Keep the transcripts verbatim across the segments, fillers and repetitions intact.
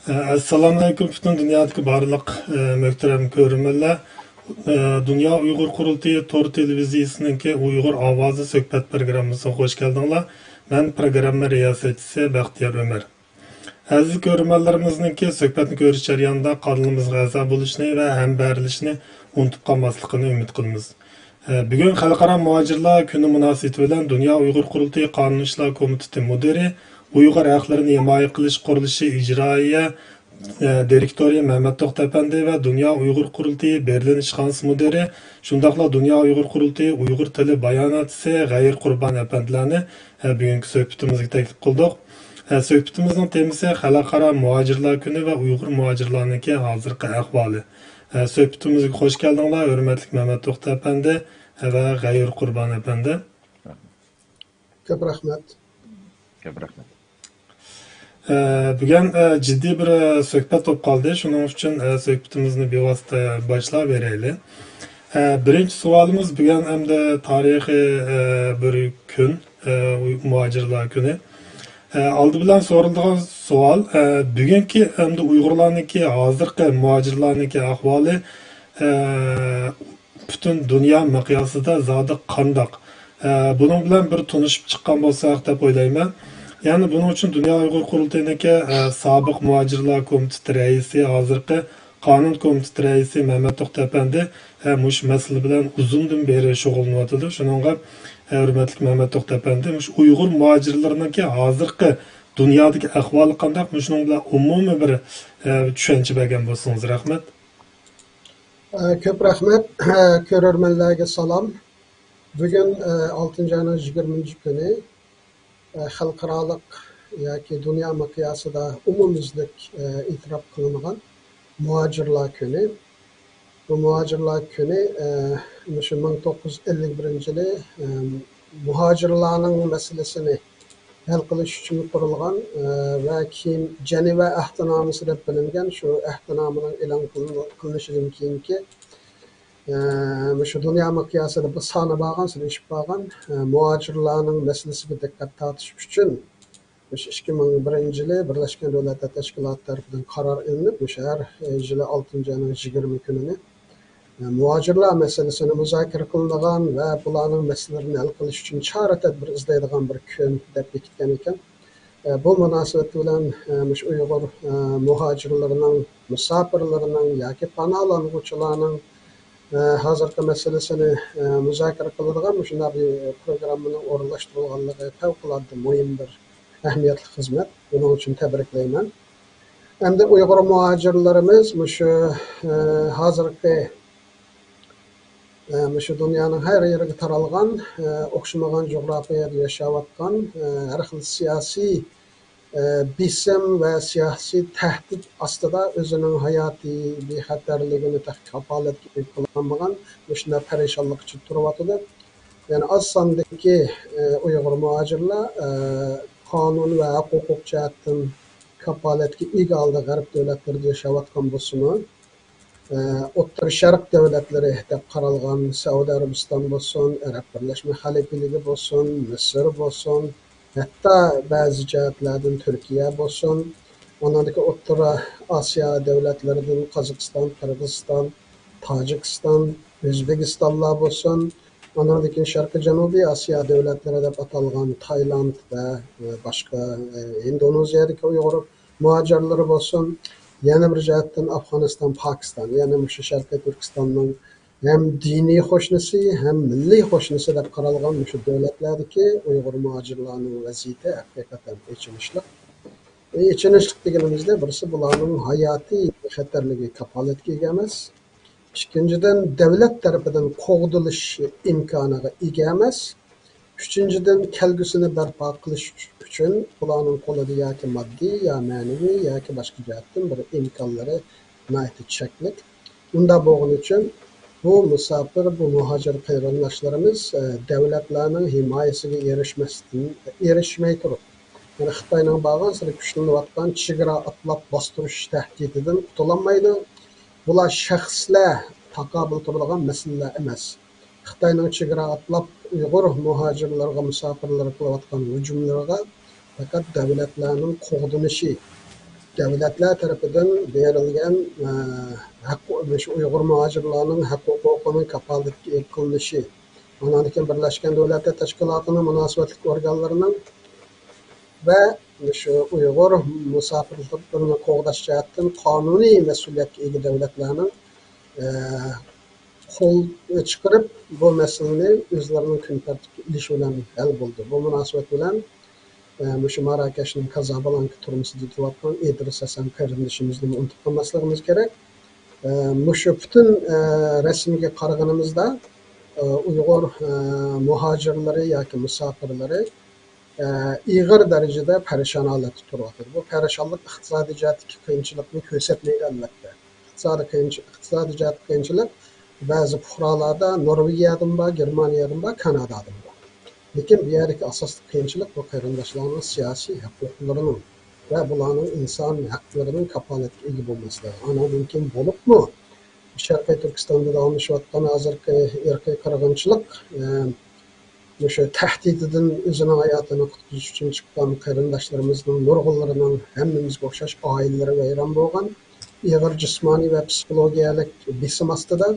ئەسسالامۇئەلەيكۇم، پۈتۈن دۇنيادىكى بارلىق، ئە، مۆھتەرەم كۆرۈرمەنلەر. ئە، دۇنيا ئۇيغۇر قۇرۇلتىيى تور تېلېۋىزىيىسىنىڭكى ئۇيغۇر ئاۋازى سۆھبەت پروگراممىسىغا خوش كەلدىڭلار. مەن پروگرامما رىياسەتچىسى بەختىيار ئۆمەر. ئەزىز كۆرۈرمەنلىرىمىزنىڭكى سۆھبەتنى كۆرۈش جەريانىدا قانىلىمىزغا ئەزا بولۇشنى ۋە ھەمبەھىرلىشىشنى ئۇنتۇپ قالماسلىقىنى ئۈمىد قىلىمىز. بۈگۈن خەلقئارا مۇھاجىرلار كۈنى مۇناسىۋىتى بىلەن دۇنيا ئۇيغۇر قۇرۇلتىيى قانۇن ئىشلار كومىتېتى مۇدىرى، ئۇيغۇر ھەقلىرىنى ھىمايە قىلىش قۇرۇلۇشى ئىجرائىيە، ئە، دىرېكتورى مەمەت توختى ئەپەندى ۋە دۇنيا ئۇيغۇر قۇرۇلتىيى بېرلىن ئىشخانىسى مۇدىرى، شۇنداقلا دۇنيا ئۇيغۇر قۇرۇلتىيى ئۇيغۇر تىلى باياناتچىسى غەيۇر قۇربان ئەپەندىلەرنى، ئە، بۈگۈنكى سۆھبىتىمىزگە تەكلىپ قىلدۇق. ئە، سۆھبىتىمىزنىڭ تېمىسى خەلقئارا مۇھاجىرلار كۈنى ۋە ئۇيغۇر مۇھاجىرلارنىڭكى ھازىرقى ئەھۋالى. ئە، سۆھبىتىمىزگە خوش كەلدىڭلار، ھۆرمەتلىك مەمەت توختى ئەپەندى ۋە غەيۇر قۇربان ئەپەندى. كۆپ رەھمەت. كۆپ رەھمەت. ئە، بۈگۈن، ئە، جىددىي بىر، ئە، سۆھبەت بولۇپ قالدى. شۇنىڭ ئۈچۈن، ئە، سۆھبىتىمىزنى بىۋاسىتە باشلاۋېرەيلى. ئە، بىرىنچى سوئالىمىز بۈگۈن ئەمدى تارىخىي، ئە، بىر كۈن، ئە، مۇھاجىرلار كۈنى. ئە، ئالدى بىلەن سورىلىدىغان سوئال، ئە، بۈگۈنكى ئەمدى ئۇيغۇرلارنىڭكى، ھازىرقى مۇھاجىرلارنىڭكى ئەھۋالى، ئە، پۈتۈن دۇنيا مىقياسىدا زادى قانداق؟ ئە، بۇنىڭ بىلەن بىر تونۇشۇپ چىققان بولساق دەپ ئويلايمەن. يەنى بۇنىڭ ئۈچۈن دۇنيا ئۇيغۇر قۇرۇلتىيىنىڭكى، ئە، سابىق مۇھاجىرلار كومىتېتى رەئىسى، ھازىرقى قانۇن كومىتېتى رەئىسى مەمەت توختى ئەپەندى، ئە، مۇشۇ مەسىلە بىلەن ئۇزۇندىن بېرى شۇغۇللىنىۋاتىدۇ. شۇنىڭغا، ئە، ھۆرمەتلىك مەمەت توختى ئەپەندى، مۇشۇ ئۇيغۇر مۇھاجىرلىرىنىڭكى ھازىرقى دۇنيادىكى ئەھۋالى قانداق؟ مۇشۇنىڭ بىلەن ئومۇمىي بىر، ئە، چۈشەنچە بەرگەن بولسىڭىز، رەھمەت. ئە، كۆپ رەھمەت. ئە، كۆرۈرمەنلەرگە سالام. بۈگۈن، ئە، ئالتىنچى ئاينىڭ يىگىرمىنچى كۈنى، ئە، خەلقئارالىق ياكى دۇنيا مىقياسىدا ئومۇميۈزلۈك، ئە، ئېتىراپ قىلىنغان مۇھاجىرلار كۈنى. بۇ مۇھاجىرلار كۈنى، ئە، مۇشۇ مىڭ توققۇز يۈز ئەللىك بىرىنچى يىلى، ئە، مۇھاجىرلارنىڭ مەسىلىسىنى ھەل قىلىش ئۈچۈن قۇرۇلغان، ئە، ۋە كېيىن جەنىۋە ئەھدىنامىسى دەپ بىلىنگەن شۇ ئەھدىنامىنىڭ ئېلان قىلىن-، قىلىنىشىدىن كېيىنكى، ئە، مۇشۇ دۇنيا مىقياسىدا بۇ سانى بارغانسېرى ئېشىپ بارغان، ئە، مۇھاجىرلارنىڭ مەسىلىسىگە دىققەت تارتىش ئۈچۈن، مۇشۇ ئىككى مىڭ بىرىنچى يىلى بىرلەشكەن دۆلەتلەر تەشكىلاتى تەرىپىدىن قارار ئېلىنىپ، مۇشۇ ھەر يىلى ئالتىنچى ئاينىڭ يىگىرمە كۈنىنى، ئە، مۇھاجىرلار مەسىلىسىنى مۇزاكىرە قىلىنىدىغان ۋە بۇلارنىڭ مەسىلىلىرىنى ھەل قىلىش ئۈچۈن چارە تەدبىر ئىزدەيدىغان بىر كۈن دەپ بېكىتكەن ئىكەن. ئە، بۇ مۇناسىۋەت بىلەن، ئە، مۇشۇ ئۇيغۇر، ئە، مۇھاجىرلىرىنىڭ، مۇساپىرلىرىنىڭ ياكى پاناھلانغۇچىلارنىڭ، ئە، ھازىرقى مەسىلىسىنى، ئە، مۇزاكىرە قىلىدىغان مۇشۇنداق بىر پروگراممىنىڭ ئورۇنلاشتۇرۇلغانلىقى پەۋقۇلئاددە مۇھىم بىر ئەھمىيەتلىك خىزمەت. بۇنىڭ ئۈچۈن تەبرىكلەيمەن. ئەمدى ئۇيغۇر مۇھاجىرلىرىمىز مۇشۇ، ئە، ھازىرقى ئە، مۇشۇ دۇنيانىڭ ھەر يېرىگە تارالغان، ئە، ئوخشىمىغان جۇغراپىيەدە ياشاۋاتقان، ئە، ھەر خىل سىياسىي، ئە، بېسىم ۋە سىياسىي تەھدىت ئاستىدا ئۆزىنىڭ ھاياتىي بىخەتەرلىكىنى تېخى كاپالەتكە ئىگە قىلالمىغان مۇشۇنداق پەرىشانلىق ئىچىدە تۇرۇۋاتىدۇ. يەنى ئاز ساندىكى، ئە، ئۇيغۇر مۇھاجىرلار، ئە، قانۇن ۋە ھەق-ھوقۇق جەھەتتىن كاپالەتكە ئىگە ھالدا غەرب دۆلەتلىرىدە ياشاۋاتقان بولسىمۇ، ئوتتۇرا شەرق دۆلەتلىرى دەپ قارالغان سەئۇدى ئەرەبىستان بولسۇن، ئەرەب بىرلەشمە خەلىپىلىكى بولسۇن، مىسىر بولسۇن، ھەتتا بەزى جەھەتلەردىن تۈركىيە بولسۇن، ئانىڭدىكى ئوتتۇرا ئاسىيا دۆلەتلىرىدىن قازاقىستان، قىرغىزىستان، تاجىكىستان، ئۆزبېكىستانلار بولسۇن، ئانىڭدىن كېيىن شەرقىي جەنۇبىي ئاسىيا دۆلەتلىرى دەپ ئاتالغان تايلاند ۋە باشقا، ئىندونېزىيەدىكى ئۇيغۇر مۇھاجىرلىرى بولسۇن، يەنە بىر جەھەتتىن ئافغانىستان، پاكىستان، يەنى مۇشۇ شەرقىي تۈركىستاننىڭ ھەم دىنىي قوشنىسى، ھەم مىللىي قوشنىسى دەپ قارالغان مۇشۇ دۆلەتلەردىكى ئۇيغۇر مۇھاجىرلارنىڭ ۋەزىيىتى ھەقىقەتەن ئېچىنىشلىق. ئېچىنىشلىق دېگىنىمىزدە، بىرسى، بۇلارنىڭ ھاياتىي خەتەرلىكى كاپالەتكە ئىگە ئەمەس. ئىككىنچىدىن، دۆلەت تەرىپىدىن قوغدىلىش ئىمكانىغا ئىگە ئەمەس. ئۈچىنچىدىن، كەلگۈسىنى بەرپا قىلىش ئۈچۈن ئۇلارنىڭ قولىدا ياكى ماددىي، يا مەنىۋى، ياكى باشقا جەھەتتىن بىر ئىمكانلىرى ناھايىتى چەكلىك. ئۇنداق بولغىنى ئۈچۈن بۇ مۇساپىر، بۇ مۇھاجىر قېرىنداشلىرىمىز، ئە، دۆلەتلەرنىڭ ھىمايىسىگە ئېرىشمەستىن، ئېرىشمەي تۇرۇپ، يەنى خىتاينىڭ بارغانسېرى كۈچلىنىۋاتقان چېگرا ئاتلاپ باستۇرۇش تەھدىتىدىن قۇتۇلالمايدۇ. بۇلار شەخسلەر تاقابىل تۇرىدىغان مەسىلىلەر ئەمەس. خىتاينىڭ چېگرا ئاتلاپ ئۇيغۇر مۇھاجىرلىرىغا، مۇساپىرلىرىغا قىلىۋاتقان ھۇجۇملىرىغا پەقەت دۆلەتلەرنىڭ قوغدىنىشى، دۆلەتلەر تەرىپىدىن بېرىلگەن، ئە، ھەق، مۇشۇ ئۇيغۇر مۇھاجىرلارنىڭ ھەق ھوقۇقىنىڭ كاپالەتكە ئېلىپ قېلىنىشى، ئانان كېيىن بىرلەشكەن دۆلەتلەر تەشكىلاتىنىڭ مۇناسىۋەتلىك ئورگانلىرىنىڭ ۋە مۇشۇ ئۇيغۇر مۇساپىرلىرىنى قوغداش جەھەتتىن قانۇنىي مەسئۇلىيەتكە ئىگە دۆلەتلەرنىڭ، ئە، قول چىقىرىپ، بۇ مەسىلىنى ئۆزلىرىنىڭ كۈن تەرتىپكە ئېلىشى بىلەن ھەل بولدى. بۇ مۇناسىۋەت بىلەن، ئە، مۇشۇ ماراكەشنىڭ كازابلانكا تۈرمىسىدە تۇرۇۋاتقان ئىدرىس ھەسەن قېرىندىشىمىزنىمۇ ئۇنتۇپ قالماسلىقىمىز كېرەك. ئە، مۇشۇ پۈتۈن، ئە، رەسىمگە قارىغىنىمىزدا، ئە، ئۇيغۇر، ئە، مۇھاجىرلىرى ياكى مۇساپىرلىرى، ئە، ئېغىر دەرىجىدە پەرىشان ھالەتتە تۇرۇۋاتىدۇ. بۇ پەرىشانلىق ئىقتىسادىي جەھەتتىكى قىيىنچىلىقنى كۆرسەتمەيدۇ، ئەلۋەتتە. ئىقتىسادىي قىيىنچ-، ئىقتىسادىي جەھەتتىكى قىيىنچىلىق بەزى پۇقرالاردا نورۋېگىيەدىمۇ بار، گېرمانىيەدىمۇ بار، كانادادىمۇ بار. لېكىن بۇ يەردىكى ئاساسلىق قىيىنچىلىق بۇ قېرىنداشلارنىڭ سىياسىي ھەقلىقلىرىنىڭ ۋە بۇلارنىڭ ئىنسان ھەقلىرىنىڭ كاپالەتكە ئىگە بولماسلىقى. ئانىڭدىن كېيىن بولۇپمۇ شەرقىي تۈركىستاندا داۋاملىشىۋاتقان ھازىرقى ئىرقىي قىرغىنچىلىق، ئە، مۇشۇ تەھدىتىدىن ئۆزىنىڭ ھاياتىنى قۇتقۇزۇش ئۈچۈن چىققان قېرىنداشلىرىمىزنىڭ نۇرغۇنلىرىنىڭ ھەممىمىزگە ئوخشاش ئائىلىلىرى ۋەيران بولغان، ئېغىر جىسمانىي ۋە پسىخولوگىيەلىك بېسىم ئاستىدا.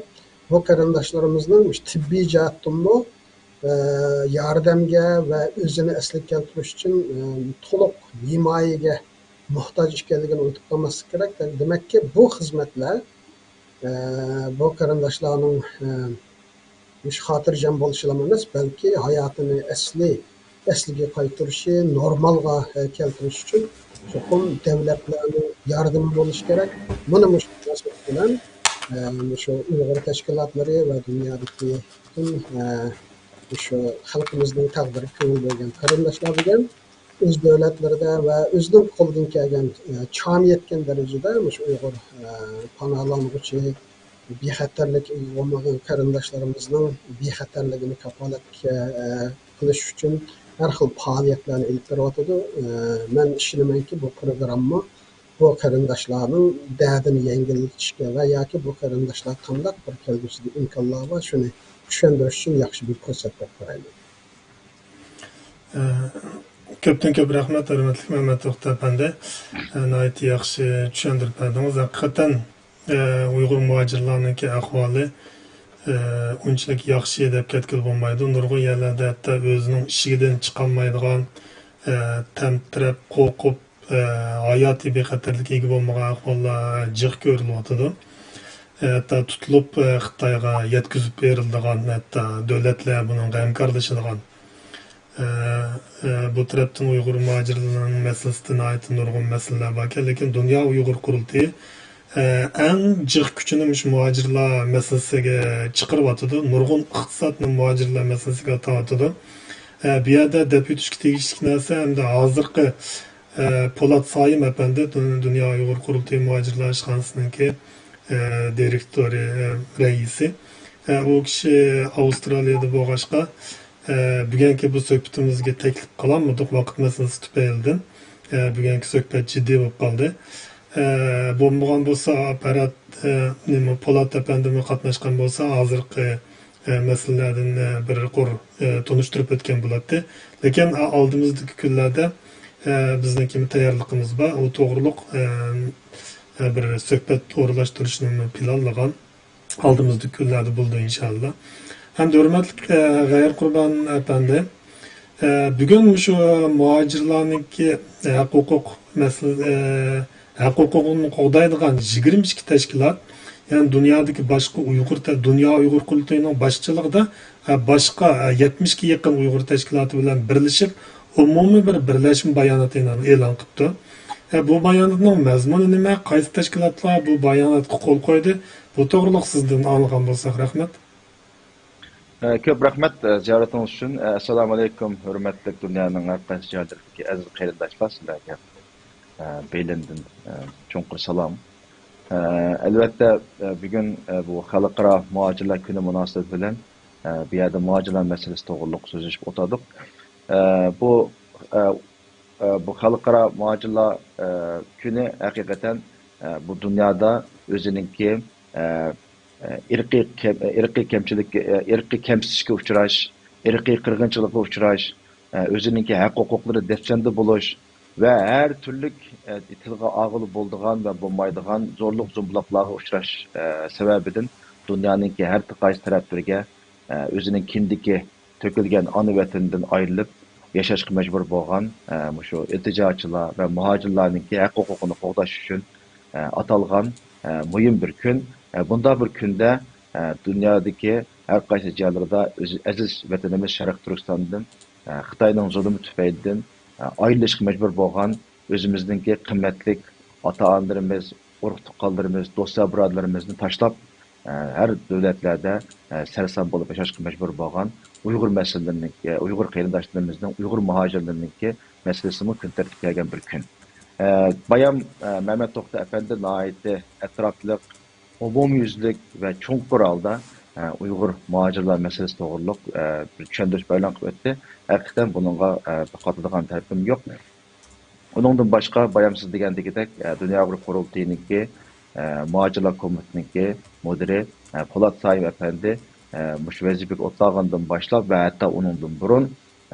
بۇ قېرىنداشلىرىمىزنىڭ مۇشۇ تېببىي جەھەتتىنمۇ، ئە، ياردەمگە ۋە ئۆزىنى ئەسلىگە كەلتۈرۈش ئۈچۈن، ئە، تولۇق ھىمايىگە موھتاج ئىكەنلىكىنى ئۇنتۇپ قالماسلىق كېرەك. دېمەككى، بۇ خىزمەتلەر، ئە، بۇ قېرىنداشلارنىڭ، ئە، مۇشۇ خاتىرجەم بولۇشىلا ئەمەس، بەلكى ھاياتىنى ئەسلى، ئەسلىگە قايتۇرۇشى، نورمالغا، ئە، كەلتۈرۈش ئۈچۈن چوقۇم دۆلەتلەرنىڭ ياردىمى بولۇشى كېرەك. مانا مۇشۇ مۇناسىۋەت بىلەن، ئە، مۇشۇ ئۇيغۇر تەشكىلاتلىرى ۋە دۇنيادىكى پۈتۈن، ئە، مۇشۇ خەلقىمىزنىڭ تەقدىرىگە كۆڭۈل بۆلگەن قېرىنداشلار بۈگۈن ئۆز دۆلەتلىرىدە ۋە ئۆزىنىڭ قولىدىن كەلگەن، ئە، چامى يەتكەن دەرىجىدە مۇشۇ ئۇيغۇر، ئە، پاناھلانغۇچى، بىخەتەرلىككە ئىگە بولمىغان قېرىنداشلىرىمىزنىڭ بىخەتەرلىكىنى كاپالەتكە، ئە، قىلىش ئۈچۈن ھەر خىل پائالىيەتلەرنى ئېلىپ بېرىۋاتىدۇ. ئە، مەن ئىشىنىمەنكى، بۇ پروگرامما بۇ قېرىنداشلارنىڭ دەردىنى يەڭگىللىتىشكە ۋە ياكى بۇ قېرىنداشلار قانداق بىر كەلگۈسىدە ئىمكانلار بار، شۇنى چۈشەندۈرۈش ئۈچۈن ياخشى بىر پۇرسەت دەپ قارايمەن. ئە، كۆپتىن كۆپ رەھمەت، ھۆرمەتلىك مەمەت توختى ئەپەندى. ئە، ناھايىتى ياخشى چۈشەندۈرۈپ بەردىڭىز. ھەقىقەتەن، ئە، ئۇيغۇر مۇھاجىرلارنىڭكى ئەھۋالى، ئە، ئۇنچىلىك ياخشى دەپ كەتكىلى بولمايدۇ. نۇرغۇن يەرلەردە ھەتتا ئۆزىنىڭ ئىشىكىدىن چىقالمايدىغان، ئە، تەمتىرەپ، قورقۇپ، ئە، ھاياتىي بىخەتەرلىككە ئىگە بولمىغان ئەھۋاللار جىق كۆرۈلۈۋاتىدۇ. ئە، ھەتتا تۇتۇلۇپ، ئە، خىتايغا يەتكۈزۈپ بېرىلىدىغان، ھەتتا دۆلەتلەر بۇنىڭغا ھەمكارلىشىدىغان. ئە، ئە، بۇ تەرەپتىن ئۇيغۇر مۇھاجىرلىرىنىڭ مەسىلىسىدە ناھايىتى نۇرغۇن مەسىلىلەر باركەن، لېكىن دۇنيا ئۇيغۇر قۇرۇلتىيى، ئە، ئەڭ جىق كۈچىنى مۇشۇ مۇھاجىرلار مەسىلىسىگە چىقىرىۋاتىدۇ. نۇرغۇن ئىقتىسادنى مۇھاجىرلار مەسىلىسىگە ئاتاۋاتىدۇ. ئە، بۇ يەردە دەپ ئۆتۈشكە تېگىشلىك نەرسە ھەمدە ھازىرقى ئە، پولات سايىم ئەپەندى، دۇ-، دۇنيا ئۇيغۇر قۇرۇلتىيى مۇھاجىرلار ئىشخانىسىنىڭكى، ئە، دىرېكتورى، ئە، رەئىسى. ئە، ئۇ كىشى ئاۋسترالىيەدە بولغاچقا، ئە، بۈگۈنكى بۇ سۆھبىتىمىزگە تەكلىپ قىلالمىدۇق، ۋاقىت مەسىلىسى تۈپەيلىدىن. ئە، بۈگۈنكى سۆھبەت جىددىي بولۇپ قالدى. ئە، بولمىغان بولسا، پەرھات، ئە، نېمە، پولات ئەپەندىمۇ قاتناشقان بولسا، ھازىرقى ئە، مەسىلىلەردىن، ئە، بىر قۇر، ئە، تونۇشتۇرۇپ ئۆتكەن بولاتتى. لېكىن، ئا-، ئالدىمىزدىكى كۈنلەردە، ئە، بىزنىڭكى تەييارلىقىمىز بار. ئۇ توغرۇلۇق، ئە، ئە، بىر سۆھبەت ئورۇنلاشتۇرۇشنى پىلانلىغان. ئالدىمىزدىكى كۈنلەردە بولىدۇ، ئىنشاللا. ھەمدە ھۆرمەتلىك، ئە، غەيرىي قۇربان ئەپەندى، ئە، بۈگۈن مۇشۇ مۇھاجىرلارنىڭكى ھەق ھوقۇق مەسىلە-، ئە، ھەق ھوقۇقىنى قوغدايدىغان يىگىرمە ئىككى تەشكىلات، يەنى دۇنيادىكى باشقا ئۇيغۇر تە-، دۇنيا ئۇيغۇر قۇرۇلتىيىنىڭ باشچىلىقىدا، ئە، باشقا، ئە، يەتمىشكە يېقىن ئۇيغۇر تەشكىلاتى بىلەن بىرلىشىپ، ئومۇمىي بىر بىرلەشمە بايانات ئېلان، ئېلان قىپتۇ. ئە، بۇ باياناتنىڭ مەزمۇنى نېمە؟ قايسى تەشكىلاتلار بۇ باياناتقا قول قويدى؟ بۇ توغرۇلۇق سىزدىن ئاڭلىغان بولساق، رەھمەت. ئە، كۆپ رەھمەت، ئە، زىيارىتىڭىز ئۈچۈن. ئە، ئەسسالامۇ ئەلەيكۇم، ھۆرمەتلىك دۇنيانىڭ ھەر قايسى جايلىرىدىكى ئەزىز قېرىنداشلار، سىلەرگە، ئە، بېرلىندىن، ئە، چوڭقۇر سالام. ئە، ئەلۋەتتە، ئە، بۈگۈن، ئە، بۇ خەلقئارا مۇھاجىرلار كۈنى مۇناسىۋىتى بىلەن، ئە، بۇ يەردە مۇھاجىرلار مەسىلىسى توغرۇلۇق سۆزلىشىپ ئولتۇردۇق. ئە، بۇ، ئە، ئە، بۇ خەلقئارا مۇھاجىرلار، ئە، كۈنى ھەقىقەتەن، ئە، بۇ دۇنيادا ئۆزىنىڭكى، ئە، ئە، ئىرقىي كەم-، ئىرقىي كەمچىلىك، ئە، ئىرقىي كەمسىتىشكە ئۇچراش، ئىرقىي قىرغىنچىلىققا ئۇچراش، ئە، ئۆزىنىڭكى ھەق ھوقۇقلىرى دەپسەندە بولۇش، ۋە ھەر تۈرلۈك، ئە، تىلغا ئالغىلى بولىدىغان ۋە بولمايدىغان زورلۇق-زومبۇلۇقلارغا ئۇچراش، ئە، سەۋەبىدىن دۇنيانىڭكى ھەر قايسى تەرەپلىرىگە، ئە، ئۆزىنىڭ كىندىكى تۆكۈلگەن ئانا ۋەتىنىدىن ئايرىلىپ ياشاشقا مەجبۇر بولغان، ئە، مۇشۇ ئىلتىجاچىلار ۋە مۇھاجىرلارنىڭكى ھەق-ھوقۇقىنى قوغداش ئۈچۈن، ئە، ئاتالغان، ئە، مۇھىم بىر كۈن. ئە، بۇنداق بىر كۈندە، ئە، دۇنيادىكى ھەر قايسى جايلىرىدا ئۆز-، ئەزىز ۋەتىنىمىز شەرقىي تۈركىستاندىن، ئە، خىتاينىڭ زۇلۇمى تۈپەيلىدىن، ئە، ئايرىلىشقا مەجبۇر بولغان ئۆزىمىزنىڭكى قىممەتلىك ئاتا-ئانىلىرىمىز، ئۇرۇق-تۇغقانلىرىمىز، دوست-بۇرادىرلىرىمىزنى تاشلاپ، ئە، ھەر دۆلەتلەردە، ئە، سەرسان بولۇپ ياشاشقا مەجبۇر بولغان ئۇيغۇر مەسىلىلىرىنىڭكى، ئۇيغۇر قېرىنداشلىرىمىزنىڭ، ئۇيغۇر مۇھاجىرلىرىنىڭكى مەسىلىسىمۇ كۈن تەرتىپكە كەلگەن بىر كۈن. ئە، بايام، ئە، مەمەت توختى ئەپەندى ناھايىتى ئەتراپلىق، ئومۇميۈزلۈك ۋە چوڭقۇر ھالدا، ئە، ئۇيغۇر مۇھاجىرلار مەسىلىسى توغرۇلۇق، ئە، بىر چۈشەندۈرۈش بايان قىلىپ ئۆتتى. ھەقىقەتەن بۇنىڭغا، ئە، بىر قاتىدىغان تەرىپىم يوق. ئۇنىڭدىن باشقا، بايام سىز دېگەندىكىدەك، ئە، دۇنيا ئۇيغۇر قۇرۇلتىيىنىڭكى، ئە، مۇھاجىرلار كومىتېتىنىڭكى مۇدىرى، ئە، پولات سايىم ئەپەندى، ئە، مۇشۇ ۋەزىپىگە ئولتۇرغاندىن باشلاپ ۋە ھەتتا ئۇنىڭدىن بۇرۇن،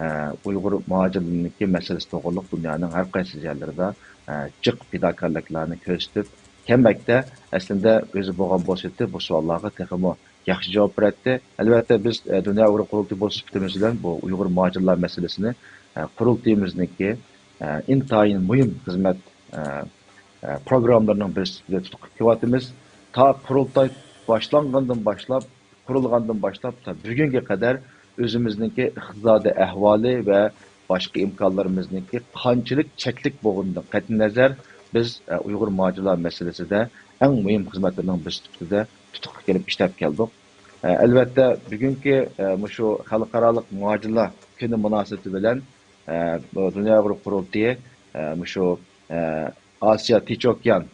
ئە، ئۇيغۇر مۇھاجىرلىرىنىڭكى مەسىلىسى توغرۇلۇق دۇنيانىڭ ھەر قايسى جايلىرىدا، ئە، جىق پىداكارلىقلارنى كۆرسىتىپ كەلمەكتە. ئەسلىندە ئۆزى بولغان بولسىدى، بۇ سوئاللارغا تېخىمۇ ياخشى جاۋاب بېرەتتى. ئەلۋەتتە، بىز، ئە، دۇنيا ئۇيغۇر قۇرۇلتىيى بولۇش سۈپىتىمىز بىلەن بۇ ئۇيغۇر مۇھاجىرلار مەسىلىسىنى، ئە، قۇرۇلتىيىمىزنىڭكى، ئە، ئىنتايىن مۇھىم خىزمەت، ئە، ئە، پروگراممىلىرىنىڭ بىرسى سۈپىتىدە تۇتۇپ كېلىۋاتىمىز. تا قۇرۇلتاي باشلانغاندىن باشلاپ، قۇرۇلغاندىن باشلاپ تا بۈگۈنگە قەدەر ئۆزىمىزنىڭكى ئىقتىسادىي ئەھۋالى ۋە باشقا ئىمكانلىرىمىزنىڭكى قانچىلىك چەكلىك بولغىنىدىن قەتئىينەزەر، بىز، ئە، ئۇيغۇر مۇھاجىرلار مەسىلىسىدە ئەڭ مۇھىم خىزمەتلەرنىڭ بىرسى سۈپىتىدە تۇتۇققا كېلىپ ئىشلەپ كەلدۇق. ئە، ئەلۋەتتە، بۈگۈنكى، ئە، مۇشۇ خەلقئارالىق مۇھاجىرلار كۈنى مۇناسىۋىتى بىلەن، ئە، بۇ دۇنيا ئۇيغۇر قۇرۇلتىيى، ئە، مۇشۇ، ئە، ئاسىيا تىنچ ئوكيان،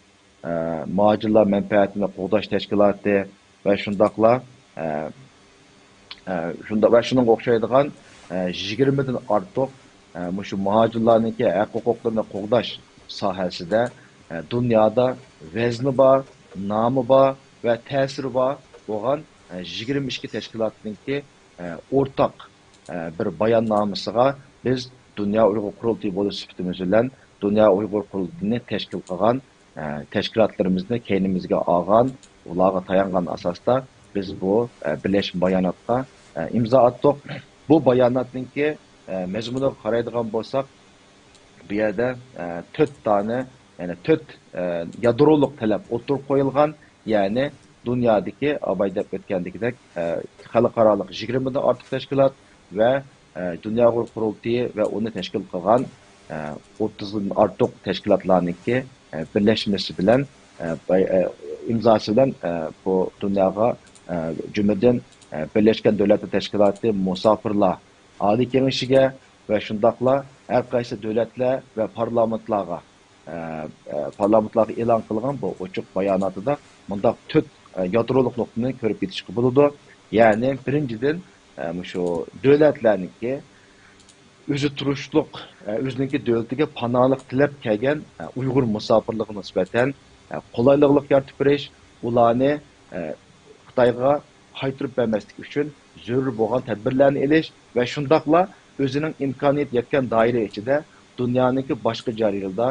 ئە، مۇھاجىرلار مەنپەئەتىنى قوغداش تەشكىلاتى ۋە شۇنداقلا، ئە، ئە، شۇنداق ۋە شۇنىڭغا ئوخشايدىغان، ئە، يىگىرمىدىن ئارتۇق، ئە، مۇشۇ مۇھاجىرلارنىڭكى ھەق-ھوقۇقلىرىنى قوغداش ساھەسىدە، ئە، دۇنيادا ۋەزنى بار، نامى بار ۋە تەسىرى بار بولغان، ئە، يىگىرمە ئىككى تەشكىلاتنىڭكى، ئە، ئورتاق، ئە، بىر باياننامىسىغا بىز دۇنيا ئۇيغۇر قۇرۇلتىيى بولۇش سۈپىتىمىز بىلەن دۇنيا ئۇيغۇر قۇرۇلتىيىنى تەشكىل قىلغان، ئە، تەشكىلاتلىرىمىزنى كەينىمىزگە ئالغان، ئۇلارغا تايانغان ئاساستا بىز بۇ، ئە، بىرلەشمە باياناتقا، ئە، ئىمزا ئاتتۇق. بۇ باياناتنىڭكى، ئە، مەزمۇنىغا قارايدىغان بولساق، بۇ يەردە، ئە، تۆت دانە، يەنى تۆت، ئە، يادرولۇق تەلەپ ئوتتۇرىغا قويۇلغان. يەنى دۇنيادىكى، ئاباي دەپ ئۆتكەندىكىدەك، ئە، خەلقئارالىق يىگىرمىدىن ئارتۇق تەشكىلات ۋە، ئە، دۇنيا ئۇيغۇر قۇرۇلتىيى ۋە ئۇنى تەشكىل قىلغان، ئە، ئوتتۇزدىن ئارتۇق تەشكىلاتلارنىڭكى، ئە، بىرلەشمىسى بىلەن، ئە، باي-، ئە، ئىمزاسى بىلەن، ئە، بۇ دۇنياغا، ئە، جۈملىدىن، ئە، بىرلەشكەن دۆلەتلەر تەشكىلاتى مۇساپىرلار ئالىي كېڭىشىگە ۋە شۇنداقلا ھەر قايسى دۆلەتلەر ۋە پارلامېنتلارغا، ئە، ئە، پارلامېنتلارغا ئېلان قىلغان بۇ ئوچۇق باياناتىدا مۇنداق تۆت، ئە، يادرولۇق نۇقتىنى كۆرۈپ يېتىشكە بولىدۇ. يەنى بىرىنچىدىن، ئە، مۇشۇ دۆلەتلەرنىڭكى ئۆزى تۇرۇشلۇق، ئە، ئۆزىنىڭكى دۆلىتىگە پاناھلىق تىلەپ كەلگەن، ئە، ئۇيغۇر مۇساپىرلىرىغا نىسبەتەن، ئە، قولايلىقلار يارىتىپ بېرىش، ئۇلارنى، ئە، خىتايغا قايتۇرۇپ بەرمەسلىك ئۈچۈن زۆرۈر بولغان تەدبىرلەرنى ئېلىش ۋە شۇنداقلا ئۆزىنىڭ ئىمكانىيىتى يەتكەن دائىرە ئىچىدە دۇنيانىڭكى باشقا جايلىرىدا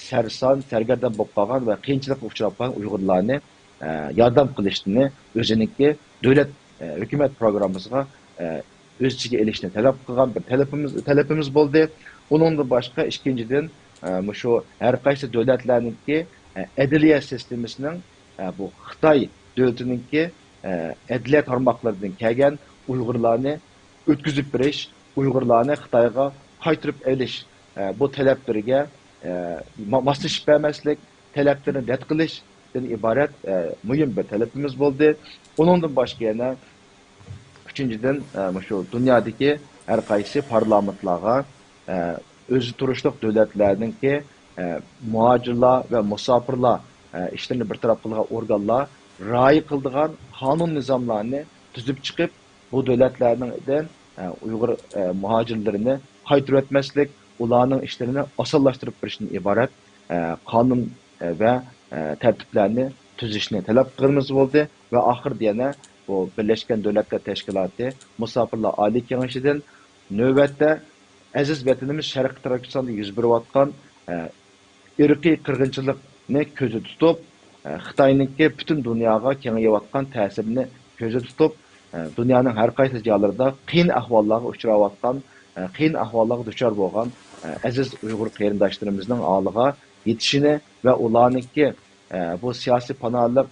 سەرسان، سەرگەردان بولۇپ قالغان ۋە قىيىنچىلىققا ئۇچراپ قالغان ئۇيغۇرلارنى، ئە، ياردەم قىلىشنى ئۆزىنىڭكى دۆلەت، ئە، ھۆكۈمەت پروگراممىسىغا، ئە، ئۆز ئىچىگە ئېلىشنى تەلەپ قىلغان بىر تەلىپىمىز، تەلىپىمىز بولدى. ئۇنىڭدىن باشقا، ئىككىنچىدىن، ئە، مۇشۇ ھەر قايسى دۆلەتلەرنىڭكى، ئە، ئەدلىيە سىستېمىسىنىڭ، ئە، بۇ خىتاي دۆلىتىنىڭكى، ئە، ئەدلىيە تارماقلىرىدىن كەلگەن ئۇيغۇرلارنى ئۆتكۈزۈپ بېرىش، ئۇيغۇرلارنى خىتايغا قايتۇرۇپ ئېلىش، ئە، بۇ تەلەپلىرىگە، ئە، ما-، ماسلىشىپ بەرمەسلىك، تەلەپلىرىنى رەت قىلىشتىن ئىبارەت، ئە، مۇھىم بىر تەلىپىمىز بولدى. ئۇنىڭدىن باشقا يەنە ئۈچىنچىدىن، ئە، مۇشۇ دۇنيادىكى ھەر قايسى پارلامېنتلارغا، ئە، ئۆزى تۇرۇشلۇق دۆلەتلەرنىڭكى، ئە، مۇھاجىرلار ۋە مۇساپىرلار، ئە، ئىشلىرىنى بىر تەرەپ قىلىدىغان ئورگانلار رىئايە قىلىدىغان قانۇن نىزاملارنى تۈزۈپ چىقىپ، بۇ دۆلەتلەرنىڭدىن، ئە، ئۇيغۇر، ئە، مۇھاجىرلىرىنى قايتۇرۇۋەتمەسلىك، ئۇلارنىڭ ئىشلىرىنى ئاسانلاشتۇرۇپ بېرىشتىن ئىبارەت، ئە، قانۇن، ئە، ۋە، ئە، تەرتىپلەرنى تۈزۈشنى تەلەپ قىلغىنىمىز بولدى. ۋە ئاخىرىدا يەنە بۇ بىرلەشكەن دۆلەتلەر تەشكىلاتى مۇساپىرلار ئالىي كېڭىشىدىن نۆۋەتتە ئەزىز ۋەتىنىمىز شەرقىي تۈركىستاندا يۈز بېرىۋاتقان ئىرقىي قىرغىنچىلىقنى كۆزدە تۇتۇپ، خىتاينىڭكى پۈتۈن دۇنياغا كېڭىيىۋاتقان تەسىرىنى كۆزدە تۇتۇپ، دۇنيانىڭ ھەر قايسى جايلىرىدا قىيىن ئەھۋاللارغا ئۇچراۋاتقان، قىيىن ئەھۋاللارغا دۇچار بولغان ئەزىز ئۇيغۇر قېرىنداشلىرىمىزنىڭ ھالىغا يېتىشىنى ۋە ئۇلارنىڭكى بۇ سىياسىي پاناھلىق،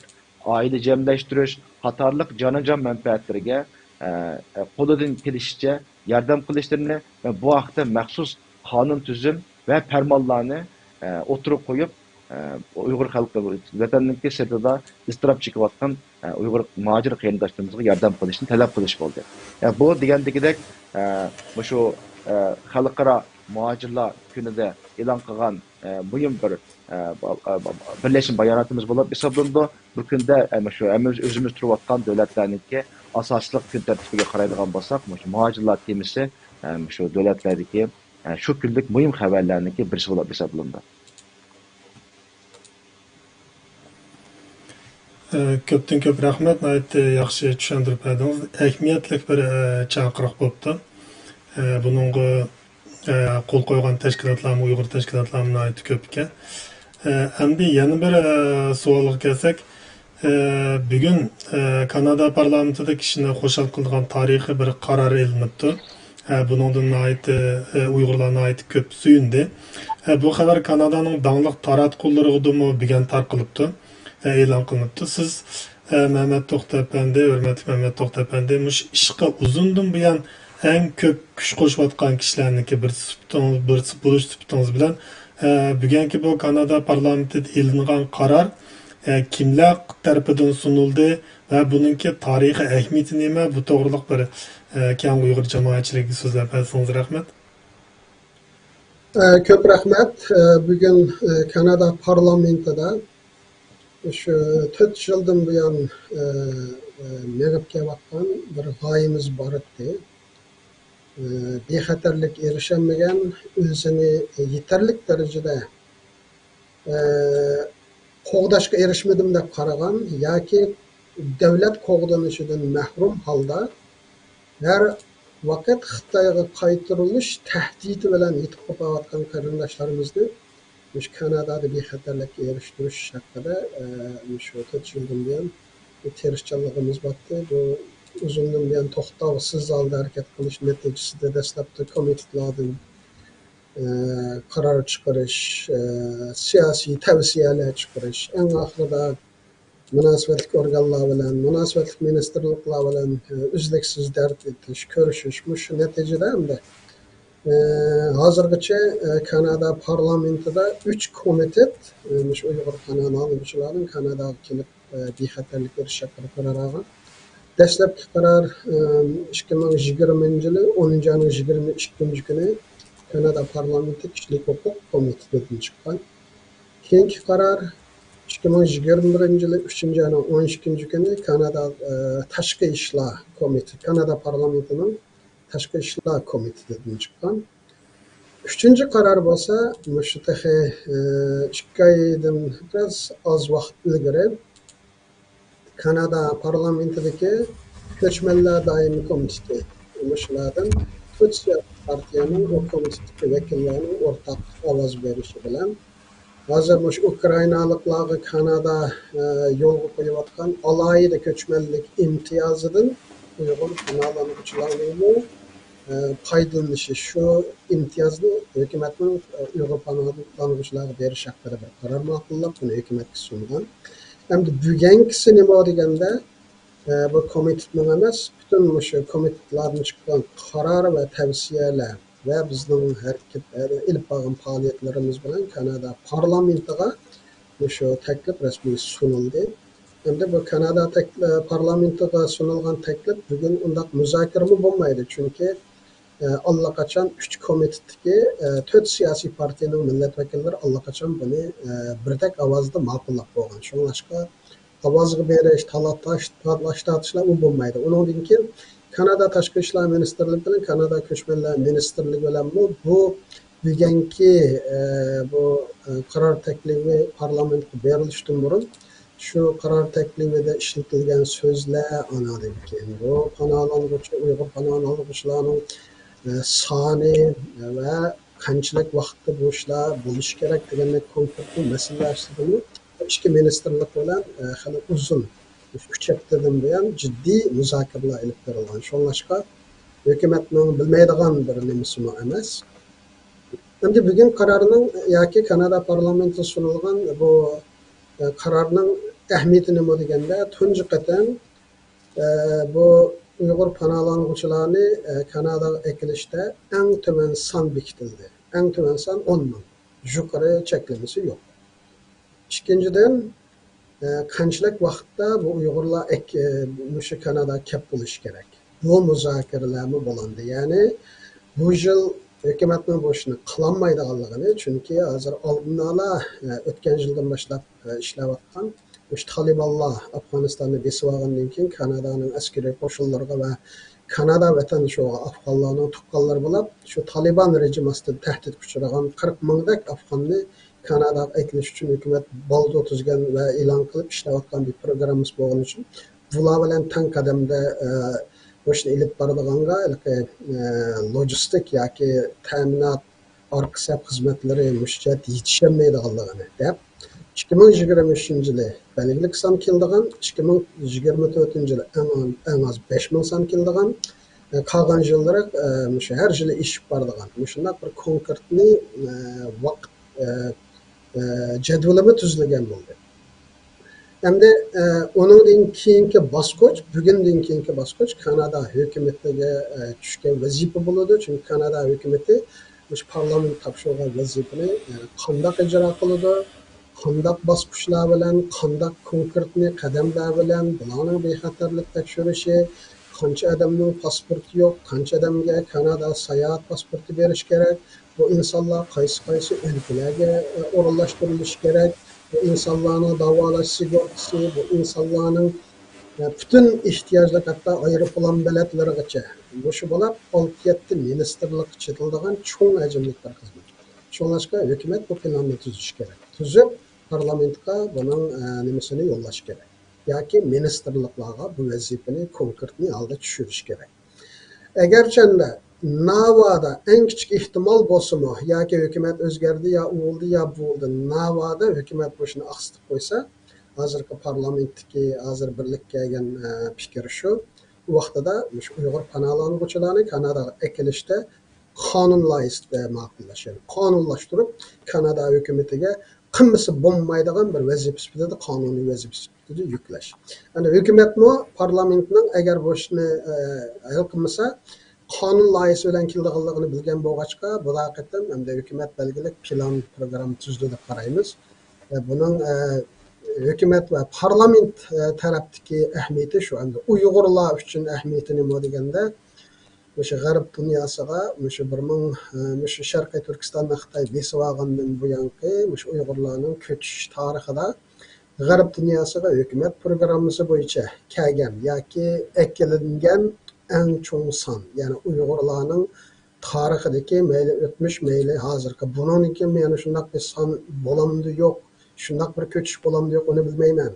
ئائىلە جەملەشتۈرۈش قاتارلىق جانىجان مەنپەئەتلىرىگە، ئە، قولىدىن كېلىشىچە ياردەم قىلىشلىرىنى ۋە بۇ ھەقتە مەخسۇس قانۇن تۈزۈم ۋە پەرمانلارنى، ئە، ئوتتۇرىغا قويۇپ، ئە، ئۇيغۇر خەلقى ۋەتەننىڭكى سىرتىدا ئىزتىراپ چېكىۋاتقان، ئە، ئۇيغۇر مۇھاجىر قېرىنداشلىرىمىزغا ياردەم قىلىشنى تەلەپ قىلىش بولدى. ئە، بۇ دېگەندىكىدەك، ئە، مۇشۇ، ئە، خەلقئارا مۇھاجىرلار كۈنىدە ئېلان قىلغان، ئە، مۇھىم بىر، ئە، با-، ئە، با-، بىرلەشمە باياناتىمىز بولۇپ ھېسابلىنىدۇ. بۇ كۈندە، ئە، مۇشۇ ھەممىمىز ئۆزىمىز تۇرۇۋاتقان دۆلەتلەرنىڭكى ئاساسلىق كۈن تەرتىپىگە قارايدىغان بولساق، مۇشۇ مۇھاجىرلار تېمىسى، ئە، مۇشۇ دۆلەتلەردىكى، ئە، شۇ كۈنلۈك مۇھىم خەۋەرلەرنىڭكى بىرسى بولۇپ ھېسابلىنىدۇ. ئە، كۆپتىن كۆپ رەھمەت، ناھايىتى ياخشى چۈشەندۈرۈپ بەردىڭىز. ئەھمىيەتلىك بىر، ئە، چاقىرىق بوپتۇ. ئە، بۇنىڭغا، ئە، قول قويغان تەشكىلاتلارمۇ، ئۇيغۇر تەشكىلاتلارمۇ ناھايىتى كۆپ ئىكەن. ئە، ئەمدى يەنە بىر، ئە، سوئالغا كەلسەك، ئە، بۈگۈن، ئە، كانادا پارلامېنتىدا كىشىنى خۇشال قىلىدىغان تارىخىي بىر قارار ئېلىنىپتۇ. ئە، بۇنىڭدىن ناھايىتى، ئە، ئۇيغۇرلار ناھايىتى كۆپ سۆيۈندى. ئە، بۇ خەۋەر كانادانىڭ داڭلىق تاراتقۇلىرىدىمۇ بۈگۈن تارقىلىپتۇ، ئە، ئېلان قىلىنىپتۇ. سىز، ئە، مەمەت توختى ئەپەندى، ھۆرمەتلىك مەمەت توختى ئەپەندى، مۇشۇ ئىشقا ئۇزۇندىن بۇيان ئەڭ كۆپ كۈچ قوشۇۋاتقان كىشىلەرنىڭكى بىرسى سۈپىتىڭىز، بىرسى بولۇش سۈپىتىڭىز بىلەن، ئە، بۈگۈنكى بۇ كانادا پارلامېنتىدا ئېلىنغان قارار، ئە، كىملەر تەرىپىدىن سۇنۇلدى ۋە بۇنىڭكى تارىخىي ئەھمىيىتى نېمە؟ بۇ توغرىلىق بىر، ئە، كەڭ ئۇيغۇر جامائەتچىلىكىگە سۆزلەپ بەرسىڭىز رەھمەت. ئە، كۆپ رەھمەت. ئە، بۈگۈن، ئە، كانادا پارلامېنتىدا شۇ تۆت يىلدىن بۇيان، ئە، ئە، مېڭىپ كېلىۋاتقان بىر غايىمىز بار ئىدى. ئە، بىخەتەرلىككە ئېرىشەلمىگەن، ئۆزىنى يېتەرلىك دەرىجىدە، ئە، قوغداشقا ئېرىشمىدىم دەپ قارىغان ياكى دۆلەت قوغدىنىشىدىن مەھرۇم ھالدا ھەر ۋاقىت خىتايغا قايتۇرۇلۇش تەھدىتى بىلەن يېتىپ قېلىۋاتقان قېرىنداشلىرىمىزنى مۇشۇ كانادادا بىخەتەرلىككە ئېرىشتۈرۈش ھەققىدە، ئە، مۇشۇ تۆت يىلدىن بۇيان بىر تىرىشچانلىقىمىز بارتتى. بۇ ئۇزۇندىن بۇيان توختاۋسىز ھالدا ھەرىكەت قىلىش نەتىجىسىدە دەسلەپتە كومىتېتلاردىن، ئە، قارار چىقىرىش، ئە، سىياسىي تەۋسىيەلەر چىقىرىش، ئەڭ ئاخىرىدا مۇناسىۋەتلىك ئورگانلار بىلەن، مۇناسىۋەتلىك مىنىستىرلىقلار بىلەن، ئە، ئۈزلۈكسىز دەرد ئېيتىش، كۆرۈشۈش، مۇشۇ نەتىجىدە ئەمدى، ئە، ھازىرغىچە، ئە، كانادا پارلامېنتىدا ئۈچ كومىتېت، ئە، مۇشۇ ئۇيغۇر قانۇن ئاڭلىغۇچىلاردىن كاناداغا كېلىپ، ئە، بىخەتەرلىك بېرىش ھەققىدە قارار ئالغان. دەسلەپكى قارار، ئە، ئىككى مىڭ يىگىرمىنچى يىلى ئونىنچى ئاينىڭ يىگىرمە ئىككىنچى كۈنى كانادا پارلامېنتى كىشىلىك ھوقۇق كومىتېتىدىن چىققان. كېيىنكى قارار ئىككى مىڭ يىگىرمە بىرىنچى يىلى ئۈچىنچى ئاينىڭ ئون ئىككىنچى كۈنى كانادا، ئە، تاشقى ئىشلار كومىتېتى، كانادا پارلامېنتىنىڭ تاشقى ئىشلار كومىتېتىدىن چىققان. ئۈچىنچى قارار بولسا مۇشۇ تېخى، ئە، ئىككى ئايدىن بىراز ئاز ۋاقىت ئىلگىرى كانادا پارلامېنتىدىكى كۆچمەنلەر دائىمىي كومىتېتى، مۇشۇلاردىن تۆت سىياسىي پارتىيەنىڭ ئۇ كومىتېتتىكى ۋەكىللەرنىڭ ئورتاق ئاۋاز بېرىشى بىلەن، ھازىر مۇشۇ ئۇكرائىنالىقلارغا كانادا، ئە، يولغا قويۇۋاتقان ئالاھىدە كۆچمەنلىك ئىمتىيازىدىن ئۇيغۇر پاناھلانغۇچىلارنىڭمۇ، ئە، پايدىلىنىشى، شۇ ئىمتىيازنى ھۆكۈمەتنىڭ، ئە، ئۇيغۇر پاناھلانغۇچىلارغا بېرىش ھەققىدە بىر قارار ماقۇللاپ، بۇنى ھۆكۈمەتكە سۇنغان. ئەمدى بۈگۈنكىسى نېمە دېگەندە، ئە، بۇ كومىتېتنىڭ ئەمەس، پۈتۈن مۇشۇ كومىتېتلاردىن چىققان قارار ۋە تەۋسىيەلەر ۋە بىزنىڭ ھەرىكەت، ئېلىپ بارغان پائالىيەتلىرىمىز بىلەن كانادا پارلامېنتىغا مۇشۇ تەكلىپ رەسمىي سۇنۇلدى. ئەمدى بۇ كانادا تەك-، پارلامېنتىغا سۇنۇلغان تەكلىپ بۈگۈن ئۇنداق مۇزاكىرىمۇ بولمايدۇ، چۈنكى، ئە، ئاللىقاچان ئۈچ كومىتېتتىكى، ئە، تۆت سىياسىي پارتىيەنىڭ مىللەت ۋەكىللىرى ئاللىقاچان بۇنى، ئە، بىردەك ئاۋازدا ماقۇللاپ بولغان. شۇڭلاشقا ئاۋازغا بېرىش، تالاش، تالاش تارتىشلار ئۇ بولمايدۇ. ئۇنىڭدىن كېيىن كانادا تاشقى ئىشلار مىنىستىرلىكى بىلەن كانادا كۆچمەنلەر مىنىستىرلىكى بىلەنمۇ بۇ بۈگۈنكى، ئە، بۇ، ئە، قارار تەكلىپى پارلامېنتقا بېرىلىشتىن بۇرۇن شۇ قارار تەكلىپىدە ئىشلىتىلگەن سۆزلەر، ئاناندىن كېيىن بۇ پاناھلانغۇچى، ئۇيغۇر پاناھلانغۇچىلارنىڭ، ئە، سانى ۋە قانچىلىك ۋاقىتتا بۇ ئىشلار بولۇشى كېرەك دېگەندەك كونكرېت مەسىلىلەر ئۈستىدىمۇ ئىككى مىنىستىرلىق بىلەن، ئە، خېلى ئۇزۇن، ئۈچ ھەپتىدىن بۇيان جىددىي مۇزاكىرىلەر ئېلىپ بېرىلغان. شۇڭلاشقا ھۆكۈمەتنىڭ بىلمەيدىغان بىر نېمىسىمۇ ئەمەس. ئەمدى بۈگۈن قارارنىڭ ياكى كانادا پارلامېنتىغا سۇنۇلغان بۇ، ئە، قارارنىڭ ئەھمىيىتى نېمە دېگەندە، تۇنجى قېتىم، ئە، بۇ ئۇيغۇر پاناھلانغۇچىلارنى، ئە، كاناداغا ئەكېلىشتە ئەڭ تۆۋەن سان بېكىتىلدى. ئەڭ تۆۋەن سان ئون مىڭ. يۇقىرى چەكلىمىسى يوق. ئىككىنچىدىن، ئە، قانچىلىك ۋاقىتتا بۇ ئۇيغۇرلار ئەك-، ئە، مۇشۇ كاناداغا كەپ بولۇشى كېرەك؟ بۇ مۇزاكىرىلەرمۇ بولۇندى. يەنى بۇ يىل ھۆكۈمەتنىڭ بۇ ئىشنى قىلالمايدىغانلىقىنى، چۈنكى ھازىر ئالدىن ئالا، ئە، ئۆتكەن يىلدىن باشلاپ، ئە، ئىشلەۋاتقان مۇشۇ تالىبانلار ئافغانىستاننى بېسىۋالغاندىن كېيىن كانادانىڭ ئەسكىرىي قوشۇنلىرىغا ۋە كانادا ۋەتەندىشى بولغان ئافغانلارنىڭ تۇغقانلىرى بولۇپ، شۇ تالىبان رېجىمى ئاستىدا تەھدىتكە ئۇچرىغان قىرىق مىڭدەك ئافغاننى كاناداغا ئەكېلىش ئۈچۈن ھۆكۈمەت بالدۇر تۈزگەن ۋە ئېلان قىلىپ ئىشلەۋاتقان بىر پروگراممىسى بولغىنى ئۈچۈن، بۇلار بىلەن تەڭ قەدەمدە، ئە، بۇ ئىشنى ئېلىپ بارىدىغانغا ھېلىقى، ئە، لوجىستىك ياكى تەمىنات، ئارقا سەپ خىزمەتلىرى مۇشۇ جەھەتتە يېتىشەلمەيدىغانلىقىنى دەپ، ئىككى مىڭ يىگىرمە ئۈچىنچى يىلى بەلگىلىك سان كېلىدىغان، ئىككى مىڭ يىگىرمە تۆتىنچى يىلى ئەڭ، ئەڭ ئاز بەش مىڭ سان كېلىدىغان، ئە، قالغان يىللىرى، ئە، مۇشۇ ھەر يىلى ئېشىپ بارىدىغان مۇشۇنداق بىر كونكرېتنى، ئە، ۋاقىت، ئە، ئە، جەدۋىلىمۇ تۈزۈلگەن بولدى. ئەمدى، ئە، ئۇنىڭدىن كېيىنكى باسقۇچ، بۈگۈندىن كېيىنكى باسقۇچ كانادا ھۆكۈمىتىگە، ئە، چۈشكەن ۋەزىپە بولىدۇ. چۈنكى كانادا ھۆكۈمىتى مۇشۇ پارلامېنت تاپشۇرغان ۋەزىپىنى، ئە، قانداق ئىجرا قىلىدۇ، قانداق باسقۇچلار بىلەن، قانداق كونكرېتنى قەدەملەر بىلەن، بۇلارنىڭ بىخەتەرلىك تەكشۈرۈشى، قانچە ئادەمنىڭ پاسپورتى يوق، قانچە ئادەمگە كانادا ساياھەت پاسپورتى بېرىش كېرەك، بۇ ئىنسانلار قايسى-قايسى ئۆلكىلەرگە، ئە، ئورۇنلاشتۇرۇلۇشى كېرەك، بۇ ئىنسانلارنىڭ داۋالاش سىگورتىسى، بۇ ئىنسانلارنىڭ، ئە، پۈتۈن ئېھتىياجلىق، ھەتتا ئايروپىلان بېلەتلىرىغىچە، مۇشۇ بولاپ ئالتە يەتتە مىنىستىرلىققا چېتىلىدىغان چوڭ ھەجىملىك بىر خىزمەت. شۇڭلاشقا ھۆكۈمەت بۇ پىلاننى تۈزۈشى كېرەك. تۈزۈپ، پارلامېنتقا بۇنىڭ، ئە، نېمىسىنى يوللاش كېرەك. ياكى مىنىستىرلىقلارغا بۇ ۋەزىپىنى كونكرېتنى ھالدا چۈشۈرۈش كېرەك. ئەگەرچەندە ناۋادا ئەڭ كىچىك ئېھتىمال بولسىمۇ، ياكى ھۆكۈمەت ئۆزگەردى، يا ئۇ بولدى، يا بۇ بولدى، ناۋادا ھۆكۈمەت بۇ ئىشنى ئاقسىتىپ قويسا، ھازىرقى پارلامېنتتىكى ھازىر بىرلىككە كەلگەن، ئە، پىكىر شۇ، ئۇ ۋاقتىدا مۇشۇ ئۇيغۇر پاناھلانغۇچىلارنى كاناداغا ئەكېلىشتە قانۇن لايىھىسىدە ماقۇللاش، يەنى قانۇنلاشتۇرۇپ، كانادا ھۆكۈمىتىگە قىلمىسا بولمايدىغان بىر ۋەزىپە سۈپىتىدە، قانۇنىي ۋەزىپە سۈپىتىدە يۈكلەش. يەنى ھۆكۈمەتمۇ پارلامېنتنىڭ ئەگەر بۇ ئىشنى، ئە، ھەل قىلمىسا، قانۇن لايىھىسى بىلەن كېلىدىغانلىقىنى بىلگەن بولغاچقا، بۇ قېتىم ئەمدى ھۆكۈمەت بەلگىلىك پىلان، پروگرامما تۈزدى دەپ قارايمىز. ئە، بۇنىڭ، ئە، ھۆكۈمەت ۋە پارلامېنت، ئە، تەرەپتىكى ئەھمىيىتى شۇ. ئەمدى ئۇيغۇرلار ئۈچۈن ئەھمىيىتى نېمە دېگەندە، مۇشۇ غەرب دۇنياسىغا مۇشۇ بىر مىڭ، ئە، مۇشۇ شەرقىي تۈركىستاننى خىتاي بېسىۋالغاندىن بۇيانقى مۇشۇ ئۇيغۇرلارنىڭ كۆچۈش تارىخىدا غەرب دۇنياسىغا ھۆكۈمەت پروگراممىسى بويىچە كەلگەن ياكى ئەكېلىنگەن ئەڭ چوڭ سان، يەنى ئۇيغۇرلارنىڭ تارىخىدىكى مەيلى ئۆتمۈش، مەيلى ھازىرقى، بۇنىڭدىن كېيىن يەنە شۇنداق بىر سان بولامدۇ يوق، شۇنداق بىر كۆچۈش بولامدۇ يوق، ئۇنى بىلمەيمەن.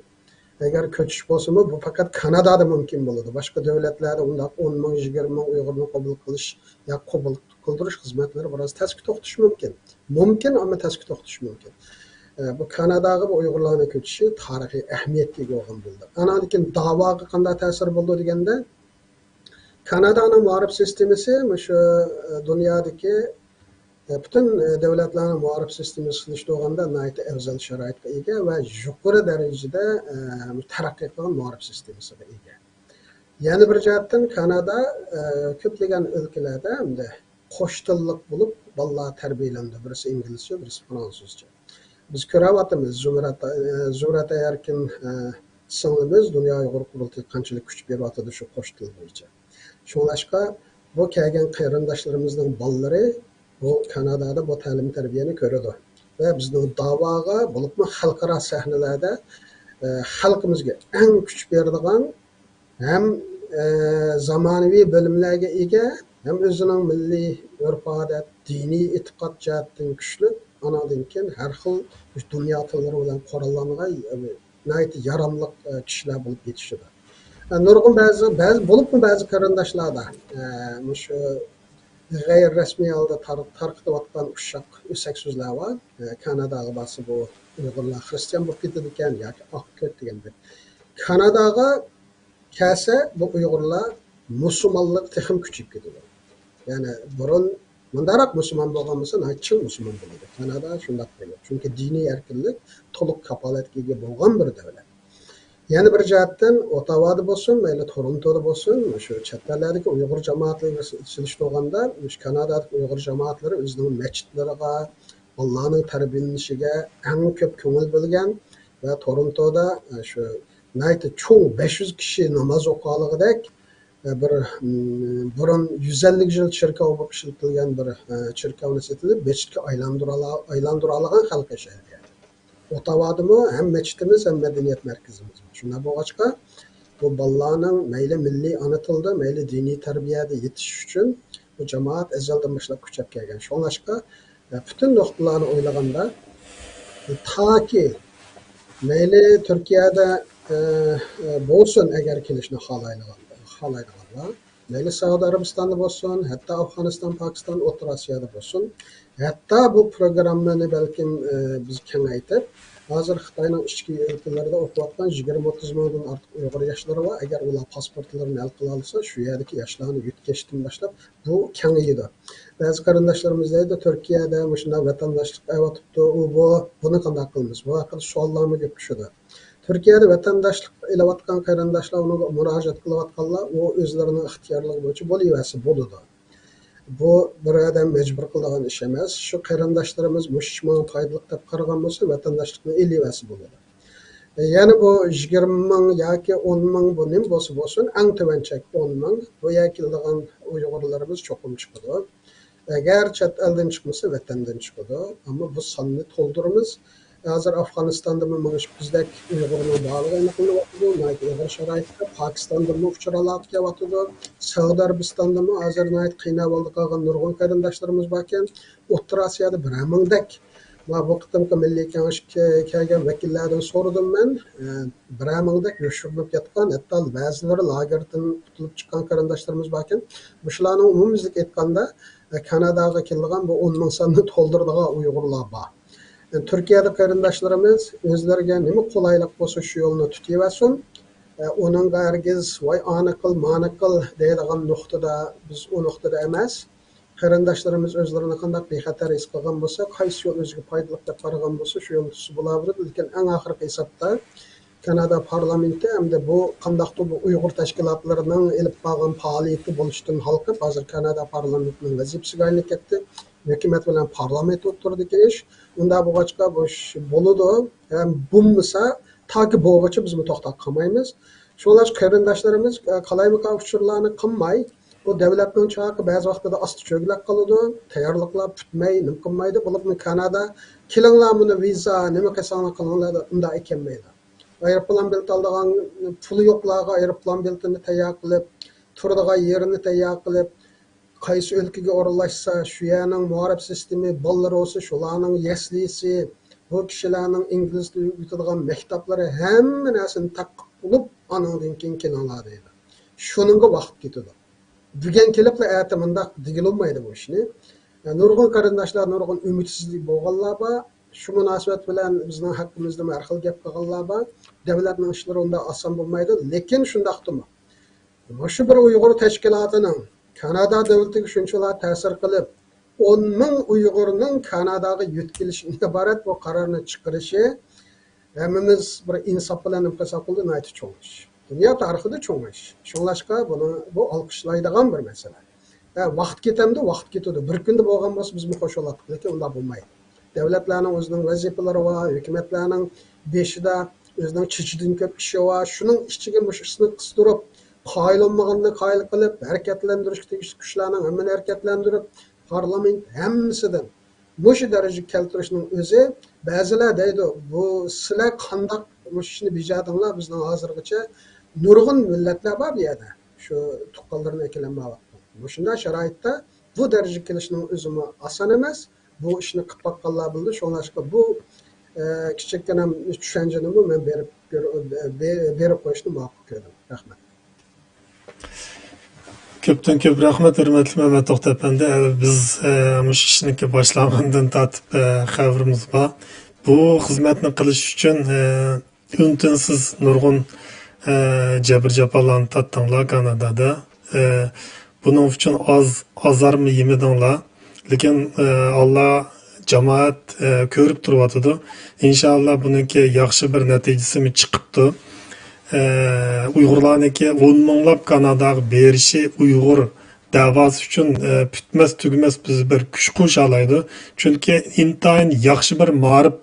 ئەگەر كۆچۈش بولسىمۇ، بۇ پەقەت كانادادا مۇمكىن بولىدۇ. باشقا دۆلەتلەردە ئۇنداق ئون مىڭ، يىگىرمە مىڭ ئۇيغۇرنى قوبۇل قىلىش يا قوبۇل قىلدۇرۇش خىزمەتلىرى بىراز تەسكە توختىشى مۇمكىن. مۇمكىن، ئەمما تەسكە توختىشى مۇمكىن. ئە، بۇ كاناداغا بۇ ئۇيغۇرلارنىڭ كۆچۈشى تارىخىي ئەھمىيەتكە ئىگە بولغان بولدى. ئانان كېيىن داۋاغا قانداق تەسىر بولىدۇ دېگەندە، كانادانىڭ مائارىپ سىستېمىسى مۇشۇ، ئە، دۇنيادىكى، ئە، پۈتۈن، ئە، دۆلەتلەرنىڭ مائارىپ سىستېمىسى سېلىشتۇرغاندا ناھايىتى ئەۋزەل شارائىتقا ئىگە ۋە يۇقىرى دەرىجىدە، ئە، تەرەققىي قىلغان مائارىپ سىستېمىسىغا ئىگە. يەنە بىر جەھەتتىن كانادا، ئە، كۆپلىگەن ئۆلكىلەردە ئەمدى قوش تىللىق بولۇپ بالىلار تەربىيەلىنىدۇ. بىرسى ئىنگلىزچە، بىرسى فرانسۇزچە. بىز كۆرۈۋاتىمىز، زۇمرەت، ئە، زۇمرەت ئەركىن، ئە، سىڭلىمىز دۇنيا ئۇيغۇر قۇرۇلتىيىغا قانچىلىك كۈچ بېرىۋاتىدۇ شۇ قوش تىل بويىچە. شۇڭلاشقا بۇ كەلگەن قېرىنداشلىرىمىزنىڭ بالىلىرى بۇ كانادادا بۇ تەلىم تەربىيەنى كۆرىدۇ. ۋە بىزنىڭ داۋاغا، بولۇپمۇ خەلقئارا سەھنىلەردە، ئە، خەلقىمىزگە ئەڭ كۈچ بېرىدىغان ھەم، ئە، زامانىۋى بىلىملەرگە ئىگە، ھەم ئۆزىنىڭ مىللىي ئۆرپ-ئادەت، دىنىي ئېتىقاد جەھەتتىن كۈچلۈك، ئانىڭدىن كېيىن ھەر خىل دۇنيا تىللىرى بىلەن قوراللانغان، ئە، ناھايىتى ياراملىق، ئە، كىشىلەر بولۇپ يېتىشىدۇ. ئە، نۇرغۇن بەزى، بەزى، بولۇپمۇ بەزى قېرىنداشلاردا، ئە، مۇشۇ غەيرىي رەسمىي ھالدا تار-، تارقىتىۋاتقان ئۇششاق ئۆسەك سۆزلەر بار. ئە، كاناداغا بارسا بۇ ئۇيغۇرلار خرىستىيان بولۇپ كېتىدىكەن ياكى ئاق كۆك دېگەندەك. كاناداغا كەلسە بۇ ئۇيغۇرلار مۇسۇلمانلىق تېخىمۇ كۈچىيىپ كېتىدۇ. يەنى بۇرۇن مۇنداقراق مۇسۇلمان بولغان بولسا، ناھايىتى چىڭ مۇسۇلمان بولىدۇ. كانادا شۇنداق بولىدۇ. چۈنكى دىنىي ئەركىنلىك تولۇق كاپالەتكە ئىگە بولغان بىر دۆلەت. يەنە بىر جەھەتتىن، ئوتاۋادا بولسۇن، مەيلى تورونتودا بولسۇن، شۇ چەت ئەللەردىكى ئۇيغۇر جامائەتلىرى بىلەن سېلىشتۇرغاندا، مۇشۇ كانادادىكى ئۇيغۇر جامائەتلىرى ئۆزىنىڭ مەسچىتلىرىغا، بالىلارنىڭ تەربىيەلىنىشىگە ئەڭ كۆپ كۆڭۈل بۆلگەن ۋە تورونتودا، ئە، شۇ ناھايىتى چوڭ بەش يۈز كىشى ناماز ئوقۇۋالغۇدەك، ئە، بىر، ئىم، بۇرۇن يۈز ئەللىك يىل چېركاۋ بولۇپ ئىشلىتىلگەن بىر، ئە، چېركاۋنى سېتىلىپ، مەسچىتكە ئايلاندۇرۇۋالا-، ئايلاندۇرۇۋالغان خەلق ياشايدۇ يەنە. ئوتاۋادىمۇ ھەم مەسچىتىمىز، ھەم مەدەنىيەت مەركىزىمىز بار. شۇنداق بولغاچقا، بۇ بالىلارنىڭ مەيلى مىللىي ئانا تىلدا، مەيلى دىنىي تەربىيەدە يېتىشىش ئۈچۈن بۇ جامائەت ئەزەلدىن باشلاپ كۈچەپ كەلگەن. شۇڭلاشقا، ئە، پۈتۈن نۇقتىلارنى ئويلىغاندا، تاكى مەيلى تۈركىيەدە، ئە، ئە، بولسۇن، ئەگەر كېلىشنى خالايدىغان، خالايدىغانلار، مەيلى سەئۇدى ئەرەبىستاندا بولسۇن، ھەتتا ئافغانىستان، پاكىستان، ئوتتۇرا ئاسىيادا بولسۇن، ھەتتا بۇ پروگراممىنى بەلكىم، ئە، بىز كېڭەيتىپ، ھازىر خىتاينىڭ ئىچكى ئۆلكىلىرىدە ئوقۇۋاتقان يىگىرمە ئوتتۇز مىڭدىن ئارتۇق ئۇيغۇر ياشلىرى بار. ئەگەر ئۇلار پاسپورتلىرىنى ھەل قىلالىسا، شۇ يەردىكى ياشلارنى يۆتكەشتىن باشلاپ بۇ كېڭىيىدۇ. بەزى قېرىنداشلىرىمىز دەيدۇ، تۈركىيەدە مۇشۇنداق ۋەتەنداشلىق ئەۋاتىپتۇ، ئۇ بۇ، بۇنى قانداق قىلىمىز؟ بۇ ھەققىدە سوئاللارمۇ كۆپ چۈشىدۇ. تۈركىيەدە ۋەتەنداشلىق ئېلىۋاتقان قېرىنداشلار، ئۇنىڭغا مۇراجىئەت قىلىۋاتقانلار، ئۇ ئۆزلىرىنىڭ ئىختىيارلىقى بويىچە بولۇۋەرسە بولىدۇ. بۇ بىر ئادەم مەجبۇر قىلىدىغان ئىش ئەمەس. شۇ قېرىنداشلىرىمىز مۇشۇ ئىش ماڭا پايدىلىق دەپ قارىغان بولسا، ۋەتەنداشلىقنى ئېلىۋەرسە بولىدۇ. يەنى بۇ يىگىرمە مىڭ ياكى ئون مىڭ، بۇ نېمە بولسا بولسۇن، ئەڭ تۆۋەن چەك ئون مىڭ. بۇ يەرگە كېلىدىغان ئۇيغۇرلىرىمىز چوقۇم چىقىدۇ. ئەگەر چەت ئەلدىن چىقمىسا، ۋەتەندىن چىقىدۇ. ئەمما بۇ ساننى تولدۇرىمىز. ھازىر ئافغانىستاندىمۇ مانا شۇ بىزدەك ئۇيغۇرنىڭ بارلىقى ئېنىقلىنىۋاتىدۇ. ناھايىتى ئېغىر شارائىتتا. پاكىستاندىنمۇ ئۇچۇر ئالاقە كېلىۋاتىدۇ. سەئۇدى ئەرەبىستاندىمۇ ھازىر ناھايىتى قىيىن ئەھۋالدا قالغان نۇرغۇن قېرىنداشلىرىمىز باركەن. ئوتتۇرا ئاسىيادا بىرەر مىڭدەك. مانا بۇ قېتىمقى مىللىي كېڭەشكە كەلگەن ۋەكىللەردىن سورىدىم مەن. ئە، بىرەر مىڭدەك يوشۇرۇنۇپ ياتقان، ھەتتا بەزىلىرى لاگېردىن قۇتۇلۇپ چىققان قېرىنداشلىرىمىز باركەن. مۇشۇلارنىڭ ئومۇميۈزلۈك ئېيتقاندا، ئە، كاناداغا كېلىدىغان بۇ ئون مىڭ ساننى تولدۇرىدىغان ئۇيغۇرلار بار. ئە، تۈركىيەدە قېرىنداشلىرىمىز ئۆزلىرىگە نېمە قولايلىق بولسا، شۇ يولنى تۇتۇۋەرسۇن. ئە، ئۇنىڭغا ھەرگىز ۋاي ئانى قىل، مانى قىل دەيدىغان نۇقتىدا، بىز ئۇ نۇقتىدا ئەمەس. قېرىنداشلىرىمىز ئۆزلىرىنى قانداق بىخەتەر ھېس قىلغان بولسا، قايسى يول ئۆزىگە پايدىلىق دەپ قارىغان بولسا، شۇ يولدا تۇتسا بولاۋېرىدۇ. لېكىن ئەڭ ئاخىرقى ھېسابتا كانادا پارلامېنتى ھەمدە بۇ قانداقتۇر بۇ ئۇيغۇر تەشكىلاتلىرىنىڭ ئېلىپ بارغان پائالىيىتى بولۇشتىن ھالقىپ، ھازىر كانادا پارلامېنتىنىڭ ۋەزىپىسىگە ئايلىنىپ كەتتى. ھۆكۈمەت بىلەن پارلامېنت ئوتتۇرىدىكى ئىش. ئۇنداق بولغاچقا بۇ ئىش بولىدۇ. ھەم بولمىسا، تاكى بولغۇچە بىزمۇ توختاپ قالمايمىز. شۇڭلاشقا قېرىنداشلىرىمىز، ئە، قالايمىقان ئۇچۇرلارنى قىلماي، بۇ دۆلەتنىڭ چاقى بەزى ۋاقتىدا ئاستا چۆگىلەپ قالىدۇ، تەييارلىقلار پۈتمەي، نېمە قىلمايدۇ. بولۇپمۇ كانادا، كېلىڭلار، مۇنى ۋىزا، نېمە قىلساڭلار قىلىڭلار دەپ ئۇنداق ئەكەلمەيدۇ. ئايروپىلان بېلىتى ئالىدىغان پۇلى يوقلارغا ئايروپىلان بېلىتىنى تەييار قىلىپ، تۇرىدىغان يېرىنى تەييار قىلىپ، قايسى ئۆلكىگە ئورۇنلاشسا، شۇ يەرنىڭ مائارىپ سىستېمى، بالىلىرى بولسا، شۇلارنىڭ يەسلىسى، بۇ كىشىلەرنىڭ ئىنگلىز تىلى ئۆگىتىدىغان مەكتەپلىرى، ھەممە نەرسىنى تەتقىق قىلىپ، ئانىڭدىن كېيىن كېلىڭلار دەيدۇ. شۇنىڭغا ۋاقىت كېتىدۇ. بۈگۈن كېلىپلا ئەتە مۇنداق دېگىلى بولمايدۇ بۇ ئىشنى. نۇرغۇن قېرىنداشلار، نۇرغۇن ئۈمىدسىزلىك بولغانلار بار. شۇ مۇناسىۋەت بىلەن بىزنىڭ ھەققىمىزدىمۇ ھەر خىل گەپ قىلغانلار بار. دۆلەتنىڭ ئىشلىرى ئۇنداق ئاسان بولمايدۇ. لېكىن شۇنداقتىمۇ، مۇشۇ بىر ئۇيغۇر تەشكىلاتىنىڭ كانادا دۆلىتىگە شۇنچىۋالا تەسىر قىلىپ، ئون مىڭ ئۇيغۇرنىڭ كاناداغا يۆتكىلىشىدىن ئىبارەت بۇ قارارنى چىقىرىشى، ھەممىمىز بىر ئىنساپ بىلەن نېمە قىلساق بولىدۇ، ناھايىتى چوڭ ئىش. دۇنيا تارىخىدا چوڭ ئىش. شۇڭلاشقا بۇنى، بۇ ئالقىشلايدىغان بىر مەسىلە. ھە، ۋاقىت كېتەمدۇ؟ ۋاقىت كېتىدۇ. بىر كۈندە بولغان بولسا، بىزمۇ خوش بولاتتۇق، لېكىن ئۇنداق بولمايدۇ. دۆلەتلەرنىڭ ئۆزىنىڭ ۋەزىپىلىرى بار، ھۆكۈمەتلەرنىڭ بېشىدا ئۆزىنىڭ چېچىدىن كۆپ ئىشى بار. شۇنىڭ ئىچىگە مۇشۇ ئىشنى قىستۇرۇپ، قايىل بولمىغاننى قايىل قىلىپ، ھەرىكەتلەندۈرۈشكە تېگىشلىك كۈچلەرنىڭ ھەممىنى ھەرىكەتلەندۈرۈپ، پارلامېنت ھەممىسىدىن مۇشۇ دەرىجىگە كەلتۈرۈشنىڭ ئۆزى، بەزىلەر دەيدۇ، بۇ سىلەر قانداق مۇشۇ ئىشنى بېجەردىڭلار، بىزنىڭ ھازىرغىچە نۇرغۇن مىللەتلەر بار بۇ يەردە، شۇ تۇغقانلىرىنى ئەكېلەلمەيۋاتقان. مۇشۇنداق شارائىتتا بۇ دەرىجىگە كېلىشنىڭ ئۆزىمۇ ئاسان ئەمەس. بۇ ئىشنى قىلىپ باققانلار بىلىدۇ. شۇڭلاشقا بۇ، ئە، كىچىككىنە چۈشەنچىنىمۇ مەن بېرىپ، بېرىپ قويۇشنى ماقۇل كۆردۈم. رەھمەت. كۆپتىن كۆپ رەھمەت، ھۆرمەتلىك مەمەت توختى ئەپەندى. ئە، بىز، ئە، مۇشۇ ئىشنىڭكى باشلانغىنىدىن تارتىپ، ئە، خەۋىرىمىز بار. بۇ خىزمەتنى قىلىش ئۈچۈن، ئە، ئۈن-تىنسىز نۇرغۇن، ئە، جەبىر-جاپالارنى تارتتىڭلار كانادادا. ئە، بۇنىڭ ئۈچۈن ئاز ئازارمۇ يېمىدىڭلار. لېكىن، ئە، ئاللا جامائەت، ئە، كۆرۈپ تۇرۇۋاتىدۇ. ئىنشائاللا بۇنىڭكى ياخشى بىر نەتىجىسىمۇ چىقىپتۇ. ئە، ئۇيغۇرلارنىڭكى ئون مىڭلاپ كاناداغا بېرىشى ئۇيغۇر دەۋاسى ئۈچۈن، ئە، پۈتمەس تۈگىمەس بىز بىر كۈچ قوشالايدۇ. چۈنكى ئىنتايىن ياخشى بىر مائارىپ،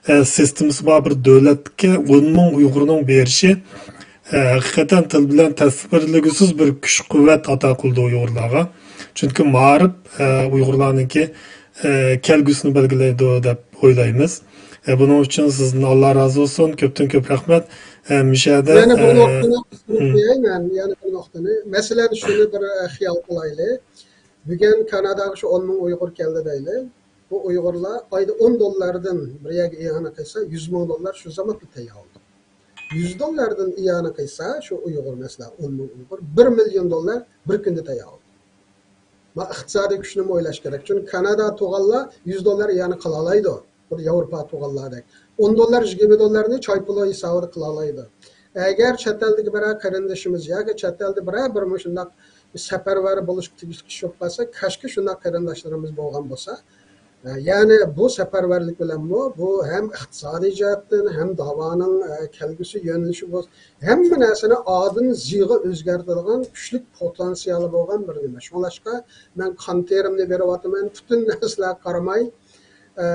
ئە، سىستېمىسى بار بىر دۆلەتكە ئون مىڭ ئۇيغۇرنىڭ بېرىشى، ئە، ھەقىقەتەن تىل بىلەن تەسۋىرلىگۈسىز بىر كۈچ قۇۋۋەت ئاتا قىلىدۇ ئۇيغۇرلارغا. چۈنكى مائارىپ، ئە، ئۇيغۇرلارنىڭكى، ئە، كەلگۈسىنى بەلگىلەيدۇ دەپ ئويلايمىز. ئە، بۇنىڭ ئۈچۈن سىزدىن ئاللا رازى بولسۇن، كۆپتىن كۆپ رەھمەت. ئە، مۇشۇ يەردە، يەنە بىر ئە، نۇقتىنى قىستۇرۇپ قوياي مەن، يەنە بىر نۇقتىنى. مەسىلەن، شۇنى بىر، ئە، خىيال قىلايلى. بۈگۈن كاناداغا شۇ ئون مىڭ ئۇيغۇر كەلدى دەيلى. بۇ ئۇيغۇرلار ئايدا ئون دوللاردىن بىر يەرگە ئىئانە قىلسا، يۈز مىڭ دوللار شۇ زامانلا تەييار بولىدۇ. يۈز دوللاردىن ئىئانە قىلسا، شۇ ئۇيغۇر، مەسىلەن، ئون مىڭ ئۇيغۇر، بىر مىليون دوللار بىر كۈندە تەييار بولىدۇ. ما ئىقتىسادىي كۈچنىمۇ ئويلاش كېرەك. چۈنكى كانادا تۇغانلار يۈز دوللار ئىئانە قىلالايدۇ. خۇددى ياۋروپا تۇغانلاردەك. ئون دوللار، يىگىرمە دوللارنى چاي پۇلى ھېسابىدا قىلالايدۇ. ئەگەر چەت ئەلدىكى بىرەر قېرىندىشىمىز ياكى چەت ئەلدە بىرەر بىر مۇشۇنداق سەپەرۋەر بولۇشقا تېگىشلىك ئىش بولۇپ قالسا، كاشكى شۇنداق قېرىنداشلىرىمىز بولغان بولسا. ئە، يەنى بۇ سەپەرۋەرلىك بىلەنمۇ بۇ ھەم ئىقتىسادىي جەھەتتىن، ھەم داۋانىڭ، ئە، كەلگۈسى يۆنىلىشى بولسا، ھەممە نەرسىنى ئادىن زىيغا ئۆزگەرتىدىغان كۈچلۈك پوتېنسىيالى بولغان بىر نېمە. شۇڭلاشقا مەن قان تېرىمنى بېرىۋاتىمەن، پۈتۈن نەرسىلەرگە قارىماي، ئە،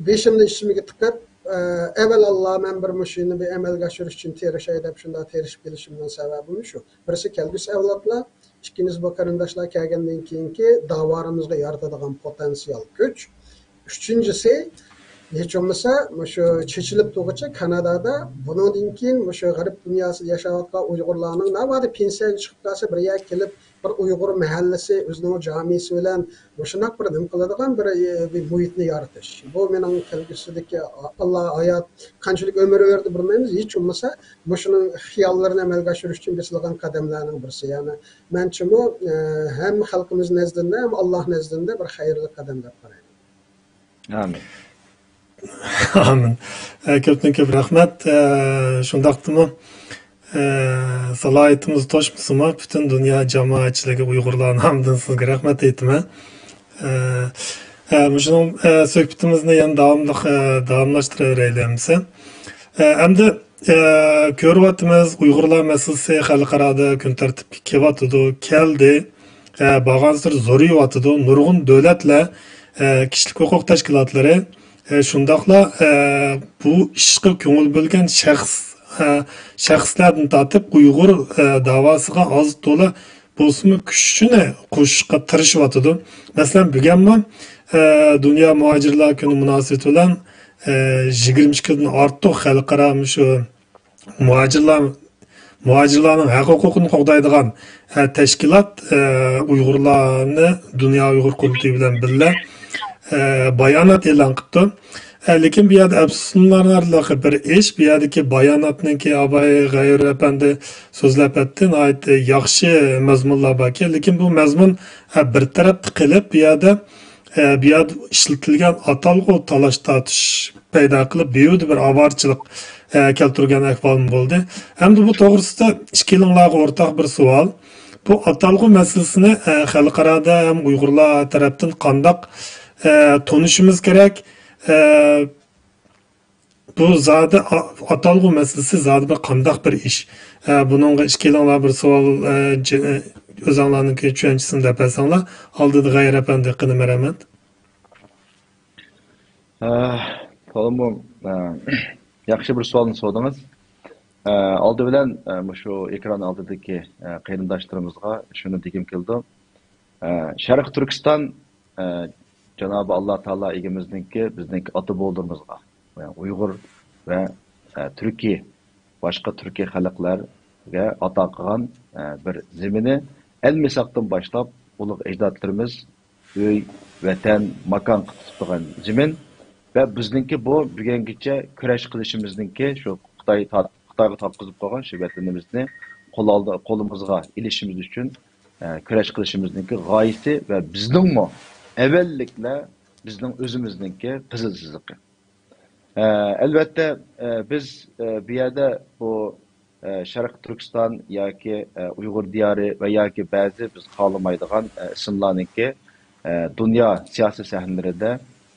بېشىمنى ئىچىمگە تىقىپ، ئە، ئەۋەلئاللا مەن بىر مۇشۇنى بىر ئەمەلگە ئاشۇرۇش ئۈچۈن تىرىشاي دەپ شۇنداق تىرىشىپ كېلىشىمنىڭ سەۋەبىمۇ شۇ. بىرسى كەلگۈسى ئەۋلادلار، ئىككىنچىسى بۇ قېرىنداشلار كەلگەندىن كېيىنكى داۋانىمىزغا يارىتىدىغان پوتېنسىيال كۈچ. ئۈچىنچىسى، ھېچ بولمىسا مۇشۇ چېچىلىپ تۇرغۇچە كانادادا بۇنىڭدىن كېيىن مۇشۇ غەرب دۇنياسىدا ياشاۋاتقان ئۇيغۇرلارنىڭ ناۋادا پېنسىيەگە چىقىپ قالسا، بىر يەرگە كېلىپ، بىر ئۇيغۇر مەھەللىسى ئۆزىنىڭ جامىسى بىلەن مۇشۇنداق بىر نېمە قىلىدىغان بىر، بىر مۇھىتنى يارىتىش. بۇ مېنىڭ كەلگۈسىدىكى، ئاللا ھايات قانچىلىك ئۆمۈر بەردى بىلمەيمىز، ھېچ بولمىسا مۇشۇنىڭ خىياللىرىنى ئەمەلگە ئاشۇرۇش ئۈچۈن بېسىلغان قەدەملەرنىڭ بىرسى. يەنى مەنچىمۇ، ئە، ھەم خەلقىمىز نەزدىندە، ھەم ئاللا نەزدىندە بىر خەيرلىك قەدەم دەپ قارايمەن. ئامىن. ئامىن. ئە، كۆپتىن كۆپ رەھمەت. ئە، شۇنداقتىمۇ، ئە، سالاھىيىتىمىز توشمىسىمۇ، پۈتۈن دۇنيا جامائەتچىلىكى ئۇيغۇرلار نامىدىن سىزگە رەھمەت ئېيتىمەن. ئە، ئە، مۇشۇنىڭ، ئە، سۆھبىتىمىزنى يەنە داۋاملىق، ئە، داۋاملاشتۇرۇۋېرەيلى ئەمىسە. ئە، ئەمدى، ئە، كۆرۈۋاتىمىز، ئۇيغۇرلار مەسىلىسى خەلقئارادا كۈن تەرتىپكە كېلىۋاتىدۇ، كەلدى. ئە، بارغانسېرى زورىيىۋاتىدۇ. نۇرغۇن دۆلەتلەر، ئە، كىشىلىك ھوقۇق تەشكىلاتلىرى، ئە، شۇنداقلا، ئە، بۇ ئىشقا كۆڭۈل بۆلگەن شەخس، ئە، شەخسلەردىن تارتىپ ئۇيغۇر، ئە، داۋاسىغا ئاز تولا بولسىمۇ كۈچىنى قوشۇشقا تىرىشىۋاتىدۇ. مەسىلەن، بۈگۈنمۇ، ئە، دۇنيا مۇھاجىرلار كۈنى مۇناسىۋىتى بىلەن، ئە، يىگىرمە ئىككىدىن ئارتۇق خەلقئارا مۇشۇ مۇھاجىرلار، مۇھاجىرلارنىڭ ھەق ھوقۇقىنى قوغدايدىغان، ئە، تەشكىلات، ئە، ئۇيغۇرلارنى دۇنيا ئۇيغۇر قۇرۇلتىيى بىلەن بىللە، ئە، بايانات ئېلان قىپتۇ. ئە، لېكىن بۇ يەردە ئەپسۇسلىنارلىق بىر ئىش، بۇ يەردىكى باياناتنىڭكى ئاباي غەيۇر ئەپەندى سۆزلەپ ئەتتى، ناھايىتى ياخشى مەزمۇنلار باركەن، لېكىن بۇ مەزمۇن، ئە، بىر تەرەپتە قېلىپ، بۇ يەردە، ئە، بۇ يەردە ئىشلىتىلگەن ئاتالغۇ تالاش-تارتىش پەيدا قىلىپ، بۇ يەردە بىر ئاۋارىچىلىق، ئە، كەلتۈرگەن ئەھۋالمۇ بولدى. ئەمدى بۇ توغرىسىدا ئىككىلىڭلارغا ئورتاق بىر سوئال. بۇ ئاتالغۇ مەسىلىسىنى، ئە، خەلقئارادا ھەم ئۇيغۇرلار تەرەپتىن قانداق، ئە، تونۇشىمىز كېرەك؟ ئە، بۇ زادى ئا-، ئاتالغۇ مەسىلىسى زادى بىر قانداق بىر ئىش؟ ئە، بۇنىڭغا ئىككىلىڭلار بىر سوئال، ئە، ج-، ئۆزۈڭلارنىڭكى چۈشەنچىسىنى دەپ بەرسەڭلار. ئالدىدا غەير ئەپەندى، قېنى مەرھەمەت. ئە، تولىمۇ، ئە، ياخشى بىر سوئالنى سورىدىڭىز. ئە، ئالدى بىلەن، ئە، مۇشۇ ئېكران ئالدىدىكى، ئە، قېرىنداشلىرىمىزغا شۇنى دېگۈم كېلىدۇ. ئە، شەرقىي تۈركىستان، ئە، جانابى ئاللا تائالا ئىگىمىزنىڭكى، بىزنىڭكى ئاتا بوۋىلىرىمىزغا، ئۇيغۇر ۋە، ئە، تۈركىي باشقا تۈركىي خەلقلەرگە ئاتا قىلغان، ئە، بىر زېمىنى، ئەلمىساقتىن باشلاپ ئۇلۇغ ئەجدادلىرىمىز ئۆي، ۋەتەن، ماكان قىلىپ تۇتقان زېمىن ۋە بىزنىڭكى بۇ بۈگۈنگىچە كۈرەش قىلىشىمىزنىڭكى شۇ خىتاي تارت-، خىتايغا تارتقۇزۇپ قويغان شۇ ۋەتىنىمىزنى قول ئالدى، قولىمىزغا ئېلىشىمىز ئۈچۈن، ئە، كۈرەش قىلىشىمىزنىڭكى غايىسى ۋە بىزنىڭمۇ ئەۋەللىكلە بىزنىڭ ئۆزىمىزنىڭكى قىزىل سىزىقى. ئە، ئەلۋەتتە، ئە، بىز، ئە، بۇ يەردە بۇ، ئە، شەرقىي تۈركىستان ياكى، ئە، ئۇيغۇر دىيارى ۋە ياكى بەزى بىز خالىمايدىغان، ئە، ئىسىملارنىڭكى، ئە، دۇنيا سىياسىي سەھنىلىرىدە،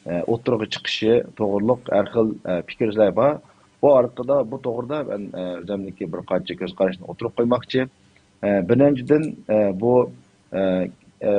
ئە، ئوتتۇرىغا چىقىشى توغرۇلۇق ھەر خىل، ئە، پىكىرلەر بار. بۇ ئارقىدا، بۇ توغرىدا مەن، ئە، ئۆزۈمنىڭكى بىر قانچە كۆز قاراشنى ئوتتۇرىغا قويماقچى. ئە، بىرىنچىدىن، ئە، بۇ، ئە، ئە،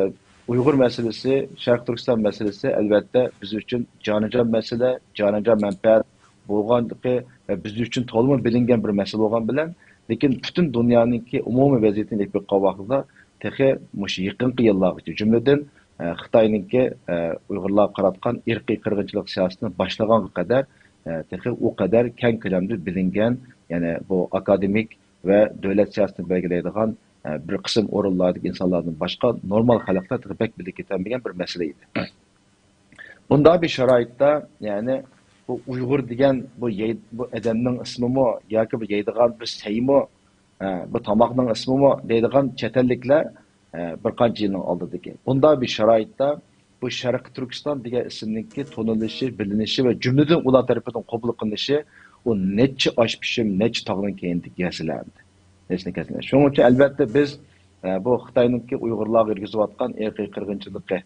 ئۇيغۇر مەسىلىسى، شەرقىي تۈركىستان مەسىلىسى ئەلۋەتتە بىز ئۈچۈن جانىجان مەسىلە، جانىجان مەنپەئەت بولغانلىقى ۋە بىز ئۈچۈن تولىمۇ بىلىنگەن بىر مەسىلە بولغان بىلەن، لېكىن پۈتۈن دۇنيانىڭكى ئومۇمىي ۋەزىيىتىنى ئېلىپ باققان ۋاقتىدا تېخى مۇشۇ يېقىنقى يىللارغىچە، جۈملىدىن، ئە، خىتاينىڭكى، ئە، ئۇيغۇرلارغا قاراتقان ئىرقىي قىرغىنچىلىق سىياسىتىنى باشلىغانغا قەدەر، ئە، تېخى ئۇ قەدەر كەڭ كۆلەمدە بىلىنگەن، يەنى بۇ ئاكادېمىك ۋە دۆلەت سىياسىتىنى بەلگىلەيدىغان، ئە، بىر قىسىم ئورۇنلاردىكى ئىنسانلاردىن باشقا نورمال خەلقلەر تېخى بەك بىلىپ كېتەلمىگەن بىر مەسىلە ئىدى. بۇنداق بىر شارائىتتا، يەنى بۇ ئۇيغۇر دېگەن بۇ يەي-، بۇ ئادەمنىڭ ئىسمىمۇ ياكى بۇ يەيدىغان بىر سەيمۇ، ئە، بۇ تاماقنىڭ ئىسمىمۇ دەيدىغان چەت ئەللىكلەر، ئە، بىر قانچە يىلنىڭ ئالدىدىكى. بۇنداق بىر شارائىتتا بۇ شەرقىي تۈركىستان دېگەن ئىسىمنىڭكى تونۇلۇشى، بىلىنىشى ۋە جۈملىدىن ئۇلار تەرىپىدىن قوبۇل قىلىنىشى، ئۇ نەچچە ئاش پىشىم، نەچچە تاغنىڭ كەينىدىكى ھەسىلە ئەمدى. نەچچە كەسىلە. شۇنىڭ ئۈچۈن ئەلۋەتتە بىز، ئە، بۇ خىتاينىڭكى ئۇيغۇرلارغا يۈرگۈزۈۋاتقان ئىرقىي قىرغىنچىلىقى،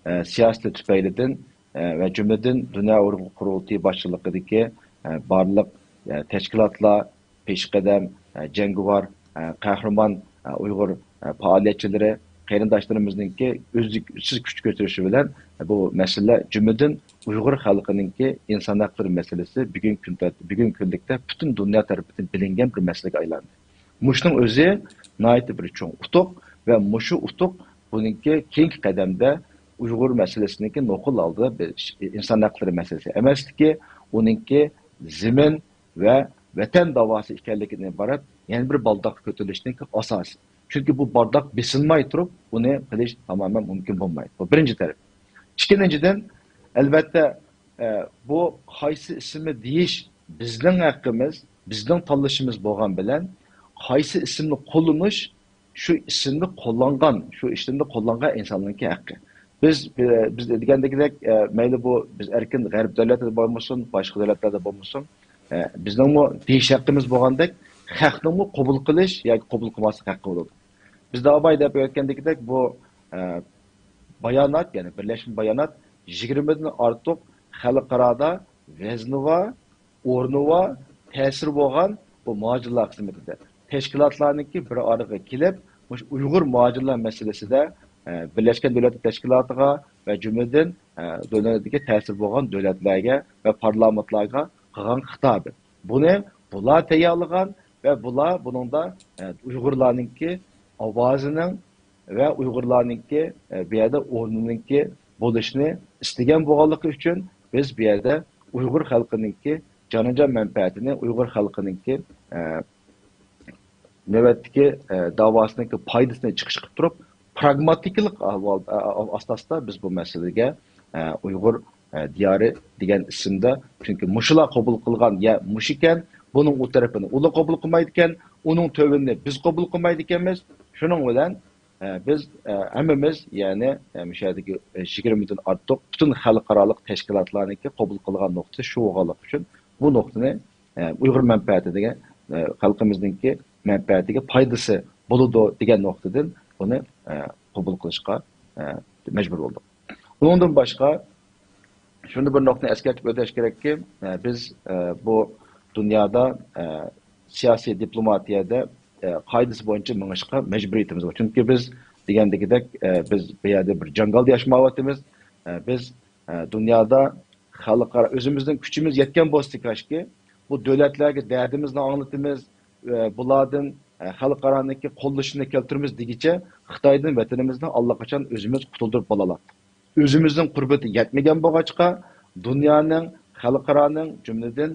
ئە، سىياسىتى تۈپەيلىدىن، ئە، ۋە جۈملىدىن دۇنيا ئۇيغۇر قۇرۇلتىيى باشچىلىقىدىكى، ئە، بارلىق، ئە، تەشكىلاتلار، پېشقەدەم، ئە، جەڭگىۋار، ئە، قەھرىمان، ئە، ئۇيغۇر، ئە، پائالىيەتچىلىرى، قېرىنداشلىرىمىزنىڭكى ئۈزلۈكسىز كۈچ كۆچۈرۈشى بىلەن بۇ مەسىلىلەر، جۈملىدىن ئۇيغۇر خەلقىنىڭكى ئىنسان ھەقلىرى مەسىلىسى بۈگۈنكى كۈندە، بۈگۈنكى كۈنلۈكتە پۈتۈن دۇنيا تەرىپىدىن بىلىنگەن بىر مەسىلىگە ئايلاندى. مۇشۇنىڭ ئۆزى ناھايىتى بىر چوڭ ئۇتۇق ۋە مۇشۇ ئۇتۇق بۇنىڭكى كېيىنكى قەدەمدە ئۇيغۇر مەسىلىسىنىڭكى نوقۇل ھالدا بىر ئىنسان ھەقلىرى مەسىلىسى ئەمەسلىكى، ئۇنىڭكى زېمىن ۋە ۋەتەن داۋاسى ئىكەنلىكىدىن ئىبارەت يەنە بىر بارداققا كۆتۈرۈلۈشنىڭكى ئاساسى. چۈنكى بۇ بارداق بېسىلماي تۇرۇپ، ئۇنى قىلىش تامامەن مۇمكىن بولمايدۇ. بۇ بىرىنچى تەرەپ. ئىككىنچىدىن، ئەلۋەتتە، ئە، بۇ قايسى ئىسىمنى دېيىش بىزنىڭ ھەققىمىز، بىزنىڭ تاللىشىمىز بولغان بىلەن، قايسى ئىسىمنى قوللىنىش شۇ ئىسىمنى قوللانغان، شۇ ئىسىمنى قوللانغان ئىنساننىڭكى ھەققى. بىز، ئە، بىز دېگەندىكىدەك، ئە، مەيلى بۇ بىز ئەركىن غەرب دۆلەتلىرىدە بولمىسۇن، باشقا دۆلەتلەردە بولمىسۇن، ئە، بىزنىڭمۇ دېيىش ھەققىمىز بولغاندەك، خەقنىڭمۇ قوبۇل قىلىش ياكى قوبۇل قىلماسلىق ھەققى بولىدۇ. بىز داۋاي دەپ ئۆتكەندىكىدەك بۇ، ئە، بايانات، يەنى بىرلەشمە بايانات يىگىرمىدىن ئارتۇق خەلقئارادا ۋەزنى بار، ئورنى بار، تەسىرى بولغان بۇ مۇھاجىرلار خىزمىتىدە تەشكىلاتلارنىڭكى بىر ئارىغا كېلىپ، مۇشۇ ئۇيغۇر مۇھاجىرلار مەسىلىسىدە، ئە، بىرلەشكەن دۆلەتلەر تەشكىلاتىغا ۋە جۈملىدىن، ئە، دۆلەتتىكى تەسىرى بولغان دۆلەتلەرگە ۋە پارلامېنتلارغا قىلغان خىتابى. بۇنى بۇلار تەييارلىغان ۋە بۇلار بۇنىڭدا، ئە، ئۇيغۇرلارنىڭكى ئاۋازىنىڭ ۋە ئۇيغۇرلارنىڭكى، ئە، بۇ يەردە ئورنىنىڭكى بولۇشىنى ئىستىگەن بولغانلىقى ئۈچۈن بىز بۇ يەردە ئۇيغۇر خەلقىنىڭكى جانىجان مەنپەئەتىنى، ئۇيغۇر خەلقىنىڭكى، ئە، نۆۋەتتىكى، ئە، داۋاسىنىڭكى پايدىسىنى چىقىش قىلىپ تۇرۇپ، پراگماتىكىلىق ئەھۋال، ئە، ئە، ئاساستا بىز بۇ مەسىلىگە، ئە، ئۇيغۇر، ئە، دىيارى دېگەن ئىسىمدە، چۈنكى مۇشۇلار قوبۇل قىلغان يەر مۇشۇكەن، بۇنىڭ ئۇ تەرىپىنى ئۇلار قوبۇل قىلمايدىكەن، ئۇنىڭ تۆۋىنىنى بىز قوبۇل قىلمايدىكەنمىز. شۇنىڭ بىلەن، ئە، بىز، ئە، ھەممىمىز، يەنى، ئە، مۇشۇ يەردىكى، ئە، يىگىرمىدىن ئارتۇق پۈتۈن خەلقئارالىق تەشكىلاتلارنىڭكى قوبۇل قىلغان نۇقتىسى شۇ بولغانلىقى ئۈچۈن بۇ نۇقتىنى، ئە، ئۇيغۇر مەنپەئەتىگە، ئە، خەلقىمىزنىڭكى مەنپەئەتىگە پايدىسى بولىدۇ دېگەن نۇقتىدىن بۇنى، ئە، قوبۇل قىلىشقا، ئە، مەجبۇر بولدۇق. ئۇنىڭدىن باشقا، شۇندا بىر نۇقتىنى ئەسكەرتىپ ئۆتۈش كېرەككى، ئە، بىز، ئە، بۇ دۇنيادا، ئە، سىياسىي دىپلوماتىيەدە، ئە، قائىدىسى بويىچە مېڭىشقا مەجبۇرىيىتىمىز بار. چۈنكى بىز دېگەندىكىدەك، ئە، بىز بۇ يەردە بىر جاڭگالدا ياشىمايۋاتىمىز. ئە، بىز، ئە، دۇنيادا خەلقئارا ئۆزىمىزنىڭ كۈچىمىز يەتكەن بولسا كاشكى، بۇ دۆلەتلەرگە دەردىمىزنى ئاڭلىتىمىز، ئە، بۇلاردىن، ئە، خەلقئارانىڭكى قوللىشىنى كەلتۈرىمىز دېگۈچە خىتايدىن ۋەتىنىمىزنى ئاللىقاچان ئۆزىمىز قۇتۇلدۇرۇپ بولالاتتۇق. ئۆزىمىزنىڭ قۇربىتى يەتمىگەن بولغاچقا، دۇنيانىڭ، خەلقئارانىڭ، جۈملىدىن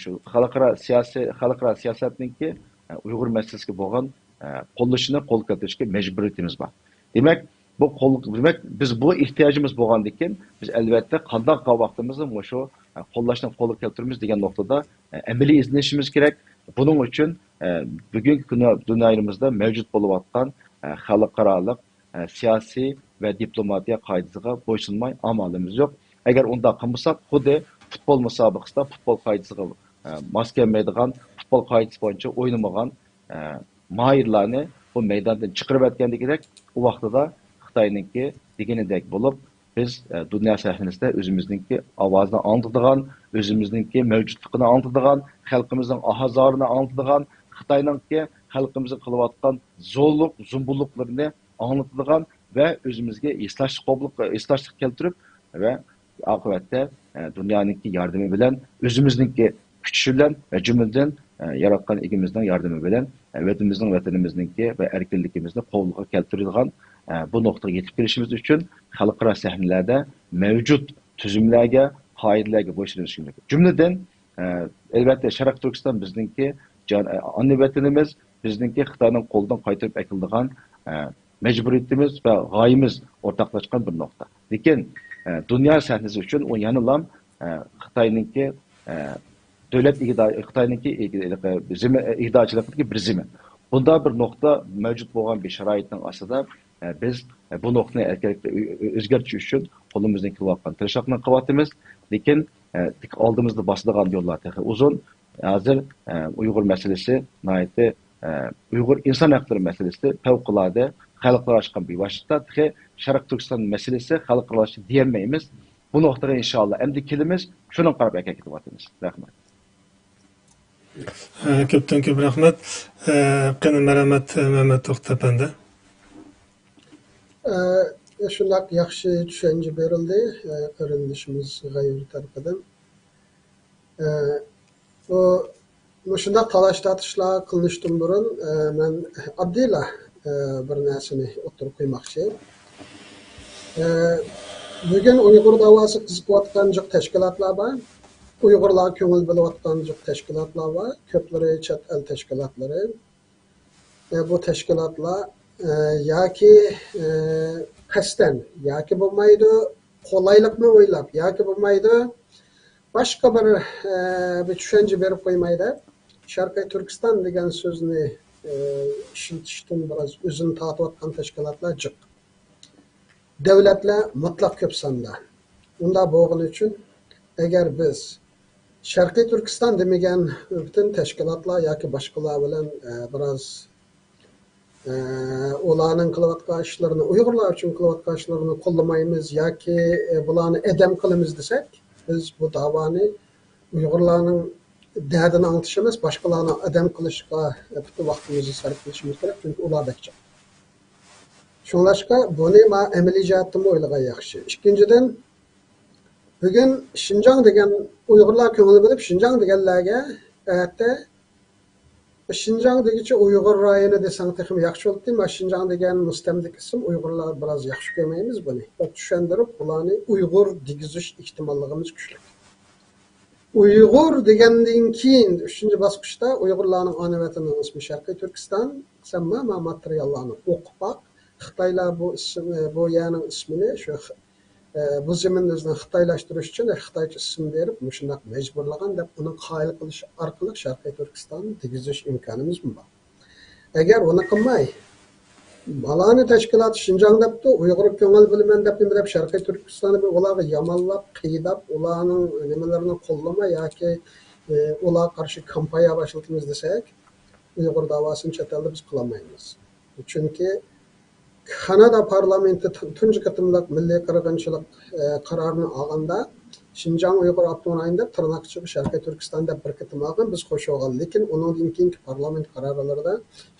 شۇ خەلقئارا سىياسىي، خەلقئارا سىياسەتنىڭكى، ئە، ئۇيغۇر مەسىلىسىگە بولغان، ئە، قوللىشىنى قول كەلتۈرۈشكە مەجبۇرىيىتىمىز بار. دېمەك، بۇ قول، دېمەك، بىز بۇ ئېھتىياجىمىز بولغاندىكىن، بىز ئەلۋەتتە قانداق قىلغان ۋاقتىمىزدا مۇشۇ، ئە، قوللاشنى قولغا كەلتۈرىمىز دېگەن نۇقتىدا، ئە، ئەمەلىي ئىزدىنىشىمىز كېرەك. بۇنىڭ ئۈچۈن، ئە، بۈگۈنكى كۈنى دۇنيايىمىزدا مەۋجۇت بولۇۋاتقان، ئە، خەلقئارالىق، ئە، سىياسىي ۋە دىپلوماتىيە قائىدىسىغا بويسۇنماي ئامالىمىز يوق. ئەگەر ئۇنداق قىلمىساق، خۇددى پۇتبول مۇسابىقىسىدا پۇتبول قائىدىسىغا، ئە، ماس كەلمەيدىغان، پۇتبول قائىدىسى بويىچە ئوينىمىغان، ئە، ماھىرلارنى بۇ مەيداندىن چىقىرىۋەتكەندىكىدەك، ئۇ ۋاقتىدا خىتاينىڭكى دېگىنىدەك بولۇپ، بىز، ئە، دۇنيا سەھنىسىدە ئۆزىمىزنىڭكى ئاۋازىنى ئاڭلىتىدىغان، ئۆزىمىزنىڭكى مەۋجۇتلۇقىنى ئاڭلىتىدىغان، خەلقىمىزنىڭ ئاھازارىنى ئاڭلىتىدىغان، خىتاينىڭكى خەلقىمىزگە قىلىۋاتقان زورلۇق، زومبۇللۇقلىرىنى ئاڭلىتىدىغان ۋە ئۆزىمىزگە ھېسداشلىق، ھېسداشلىق كەلتۈرۈپ ۋە ئاقىۋەتتە، ئە، دۇنيانىڭكى ياردىمى بىلەن، ئۆزىمىزنىڭكى كۈچى بىلەن ۋە جۈملىدىن، ئە، ياراتقان ئىگىمىزنىڭ ياردىمى بىلەن، ئە، ۋەتىنىمىزنىڭ، ۋەتىنىمىزنىڭكى ۋە ئەركىنلىكىمىزنى قولغا كەلتۈرىدىغان، ئە، بۇ نۇقتىغا يېتىپ كېلىشىمىز ئۈچۈن خەلقئارا سەھنىلەردە مەۋجۇت تۈزۈملەرگە، قائىدىلەرگە بويسۇنۇش كېرەك. جۈملىدىن، ئە، ئەلۋەتتە، شەرقىي تۈركىستان بىزنىڭكى جان-، ئانا ۋەتىنىمىز، بىزنىڭكى خىتاينىڭ قولىدىن قايتۇرۇپ ئەكېلىدىغان، ئە، مەجبۇرىيىتىمىز ۋە غايىمىز ئورتاقلاشقان بىر نۇقتا. لېكىن، ئە، دۇنيا سەھنىسى ئۈچۈن ئۇ يەنىلا، ئە، خىتاينىڭكى، ئە، دۆلەت ئىگىدا-، خىتاينىڭكى ئىگىدا-، زېمىن-، ئىگىدارچىلىقىدىكى بىر زېمىن. بۇنداق بىر نۇقتا مەۋجۇت بولغان بىر شارائىتنىڭ ئاستىدا، ئە، بىز، ئە، بۇ نۇقتىنى ئەركىنلىكتە ئۆ-، ئۆ-، ئۆزگەرتىش ئۈچۈن قولىمىزدىن كېلىۋاتقان تىرىشچانلىقنى قىلىۋاتىمىز. لېكىن، ئە، ئالدىمىزدا باسىدىغان يوللار تېخى ئۇزۇن. ھازىر، ئە، ئۇيغۇر مەسىلىسى ناھايىتى، ئە، ئۇيغۇر ئىنسان ھەقلىرى مەسىلىسى پەۋقۇلئاددە خەلقئارالاشقان بىر ۋاسىتە. تېخى شەرقىي تۈركىستان مەسىلىسى خەلقئارالاشتى دېيەلمەيمىز. بۇ نۇقتىغا ئىنشائاللا ئەمدى كېلىمىز، شۇنىڭغا قاراپ ھەرىكەت قىلىۋاتىمىز. رەھمەت. ئە، كۆپتىن كۆپ رەھمەت. ئە، قېنى، مەرھەمەت، مەمەت توختى ئەپەندى. ئە، شۇنداق ياخشى چۈشەنچە بېرىلدى، ئە، قېرىندىشىمىز غەيۇر تەرىپىدىن. ئە، بۇ، مۇشۇنداق تالاش-تارتىشلار قىلىنىشتىن بۇرۇن، ئە، مەن ئاددىيلا، ئە، بىر نەرسىنى ئوتتۇرىغا قويماقچى. ئە، بۈگۈن ئۇيغۇر داۋاسىغا قىزىقىۋاتقان جىق تەشكىلاتلار بار. ئۇيغۇرلارغا كۆڭۈل بۆلۈۋاتقان جىق تەشكىلاتلار بار. كۆپلىرى چەت ئەل تەشكىلاتلىرى. ئە، بۇ تەشكىلاتلار، ئە، ياكى، ئە، قەستەن، ياكى بولمايدۇ، قولايلىقنى ئويلاپ، ياكى بولمايدۇ، باشقا بىر، ئە، بىر چۈشەنچە بېرىپ قويماي دەپ، شەرقىي تۈركىستان دېگەن سۆزنى، ئە، ئىشلىتىشتىن بىراز ئۆزىنى تارتىۋاتقان تەشكىلاتلار جىق. دۆلەتلەر مۇتلەق كۆپ ساندا. ئۇنداق بولغىنى ئۈچۈن، ئەگەر بىز شەرقىي تۈركىستان دېمىگەن پۈتۈن تەشكىلاتلار ياكى باشقىلار بىلەن، ئە، بىراز، ئە، ئۇلارنىڭ قىلىۋاتقان ئىشلىرىنى، ئۇيغۇرلار ئۈچۈن قىلىۋاتقان ئىشلىرىنى قوللىمايمىز ياكى، ئە، بۇلارنى ئەدەم قىلىمىز دېسەك، بىز بۇ داۋانى ئۇيغۇرلارنىڭ دەردىنى ئاڭلىتىش ئەمەس، باشقىلارنى ئادەم قىلىشقا پۈتۈن ۋاقتىمىزنى سەرپ قىلىشىمىز كېرەك، چۈنكى ئۇلار بەك جىق. شۇڭلاشقا بۇنى ما ئەمەلىي جەھەتتىنمۇ ئويلىغان ياخشى. ئىككىنچىدىن، بۈگۈن شىنجاڭ دېگەن، ئۇيغۇرلار كۆڭۈل بۆلۈپ شىنجاڭ دېگەنلەرگە ئەتە شىنجاڭ دېگۈچە ئۇيغۇر رايونى دېسەڭ تېخىمۇ ياخشى بولاتتى. ما شىنجاڭ دېگەن مۇستەملىكە ئىسىم، ئۇيغۇرلار بىراز ياخشى كۆرمەيمىز بۇنى. بەك چۈشەندۈرۈپ، بۇلارنى ئۇيغۇر دېگۈزۈش ئېھتىماللىقىمىز كۈچلۈك. ئۇيغۇر دېگەندىن كېيىن، ئۈچىنچى باسقۇچتا ئۇيغۇرلارنىڭ ئانا ۋەتىنىنىڭ ئىسمى شەرقىي تۈركىستان. سەن ما، ما ماتېرىياللارنى ئوقۇپ باق. خىتايلار بۇ ئىسىم، بۇ يەرنىڭ ئىسمىنى شۇ، ئە، بۇ زېمىننى ئۆزىنىڭ خىتايلاشتۇرۇش ئۈچۈن خىتايچە ئىسىم بېرىپ، مۇشۇنداق مەجبۇرلىغان دەپ، ئۇنى قايىل قىلىش ئارقىلىق شەرقىي تۈركىستاننى دېگۈزۈش ئىمكانىمىزمۇ بار. ئەگەر ئۇنى قىلماي، مالانا تەشكىلات شىنجاڭ دەپتۇ، ئۇيغۇر كۆڭۈل بۆلىمەن دەپ نېمە دەپ شەرقىي تۈركىستاننى بىر ئۇلارغا يامانلاپ، قىيناپ، ئۇلارنىڭ نېمىلىرىنى قوللىما ياكى، ئى، ئۇلارغا قارشى كامپانىيە باشلىتىمىز دېسەك، ئۇيغۇر داۋاسىنى چەت ئەلدە بىز قىلالمايمىز. چۈنكى كانادا پارلامېنتى تۇ-، تۇنجى قېتىملىق مىللىي قىرغىنچىلىق، ئى، قارارىنى ئالغاندا، شىنجاڭ ئۇيغۇر ئاپتونوم رايونى دەپ، تىرناق ئىچىدە شەرقىي تۈركىستان دەپ بىر قېتىم ئالغان، بىز خوش بولغان. لېكىن ئۇنىڭدىن كېيىنكى پارلامېنت قارارلىرىدا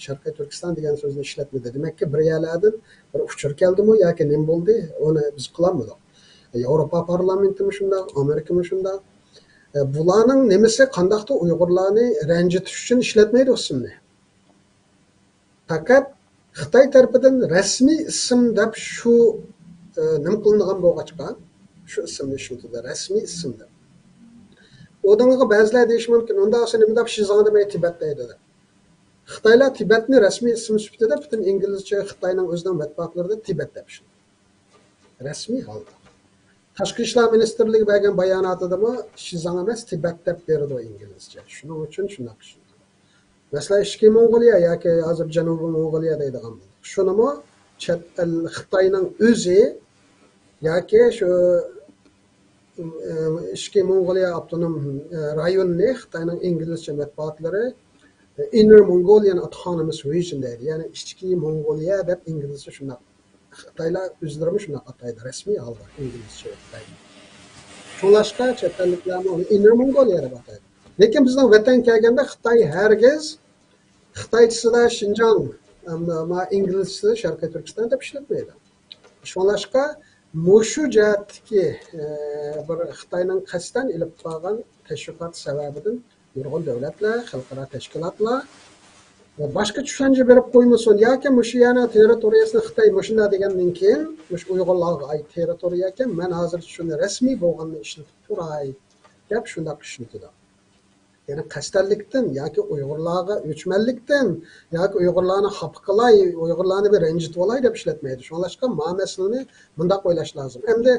شەرقىي تۈركىستان دېگەن سۆزنى ئىشلەتمىدى. دېمەككى، بىر يەرلەردىن بىر ئۇچۇر كەلدىمۇ ياكى نېمە بولدى، ئۇنى بىز قىلالمىدۇق. ياۋروپا پارلامېنتىمۇ شۇنداق، ئامېرىكىمۇ شۇنداق. ئە، بۇلارنىڭ نېمىسى، قانداقتۇر ئۇيغۇرلارنى رەنجىتىش ئۈچۈن ئىشلەتمەيدۇ ئىسىمنى. پەقەت خىتاي تەرىپىدىن رەسمىي ئىسىم دەپ شۇ، ئە، نېمە قىلىنغان بولغاچقا، شۇ ئىسىمنى ئىشلىتىدۇ، رەسمىي ئىسىم دەپ. ئۇنىڭغا بەزىلەر دېيىشى مۇمكىن، ئۇنداق بولسا نېمە دەپ شىزاڭ دېمەي تىبەت دەيدۇ دەپ. خىتايلار تىبەتنى رەسمىي ئىسىم سۈپىتىدە پۈتۈن ئىنگلىزچە خىتاينىڭ ئۆزىنىڭ مەتبۇئاتلىرىدا تىبەت دەپ ئىشلىتىدۇ. رەسمىي ھالدا. تاشقى ئىشلار مىنىستىرلىكى بەرگەن باياناتىدىمۇ شىزاڭ ئەمەس، تىبەت دەپ بېرىدۇ ئىنگلىزچە. شۇنىڭ ئۈچۈن شۇنداق ئىشلىتىدۇ. مەسىلەن، ئىچكى موڭغۇلىيە ياكى ھازىر جەنۇبىي موڭغۇلىيە دەيدىغان بولدۇق. شۇنىمۇ چەت ئەل، خىتاينىڭ ئۆزى ياكى شۇ، ئىچكى موڭغۇلىيە ئاپتونوم رايونىنى خىتاينىڭ ئىنگلىزچە مەتبۇئاتلىرى Inner Mongolian Autonomous Region دەيدۇ. يەنى ئىچكى موڭغۇلىيە دەپ ئىنگلىزچە شۇنداق. خىتايلار ئۆزلىرىمۇ شۇنداق ئاتايدۇ، رەسمىي ھالدا ئىنگلىزچە ئاتايدۇ. شۇڭلاشقا چەت ئەللىكلەرمۇ ئۇنى ئىننېر موڭغۇلىيە دەپ ئاتايدۇ. لېكىن بىزنىڭ ۋەتەنگە كەلگەندە خىتاي ھەرگىز خىتايچىسىدا شىنجاڭ، ئەمما ما ئىنگلىزچىسىدا شەرقىي تۈركىستان دەپ ئىشلەتمەيدۇ. شۇڭلاشقا مۇشۇ جەھەتتىكى، ئە، بىر خىتاينىڭ قەستەن ئېلىپ بارغان تەشۋىقات سەۋەبىدىن نۇرغۇن دۆلەتلەر، خەلقئارا تەشكىلاتلار باشقا چۈشەنچە بېرىپ قويمىسۇن ياكى مۇشۇ يەرنىڭ تېررىتورىيەسىنى خىتاي مۇشۇنداق دېگەندىن كېيىن، مۇشۇ ئۇيغۇرلارغا ئائىت تېررىتورىيە ئىكەن، مەن ھازىرچە شۇنى رەسمىي بولغاننى ئىشلىتىپ تۇراي دەپ شۇنداق ئىشلىتىدۇ. يەنى قەستەنلىكتىن ياكى ئۇيغۇرلارغا ئۆچمەنلىكتىن ياكى ئۇيغۇرلارنى خاپا قىلاي، ئۇيغۇرلارنى بىر رەنجىتىۋالاي دەپ ئىشلەتمەيدۇ. شۇڭلاشقا ما مەسىلىنى مۇنداق ئويلاش لازىم. ئەمدى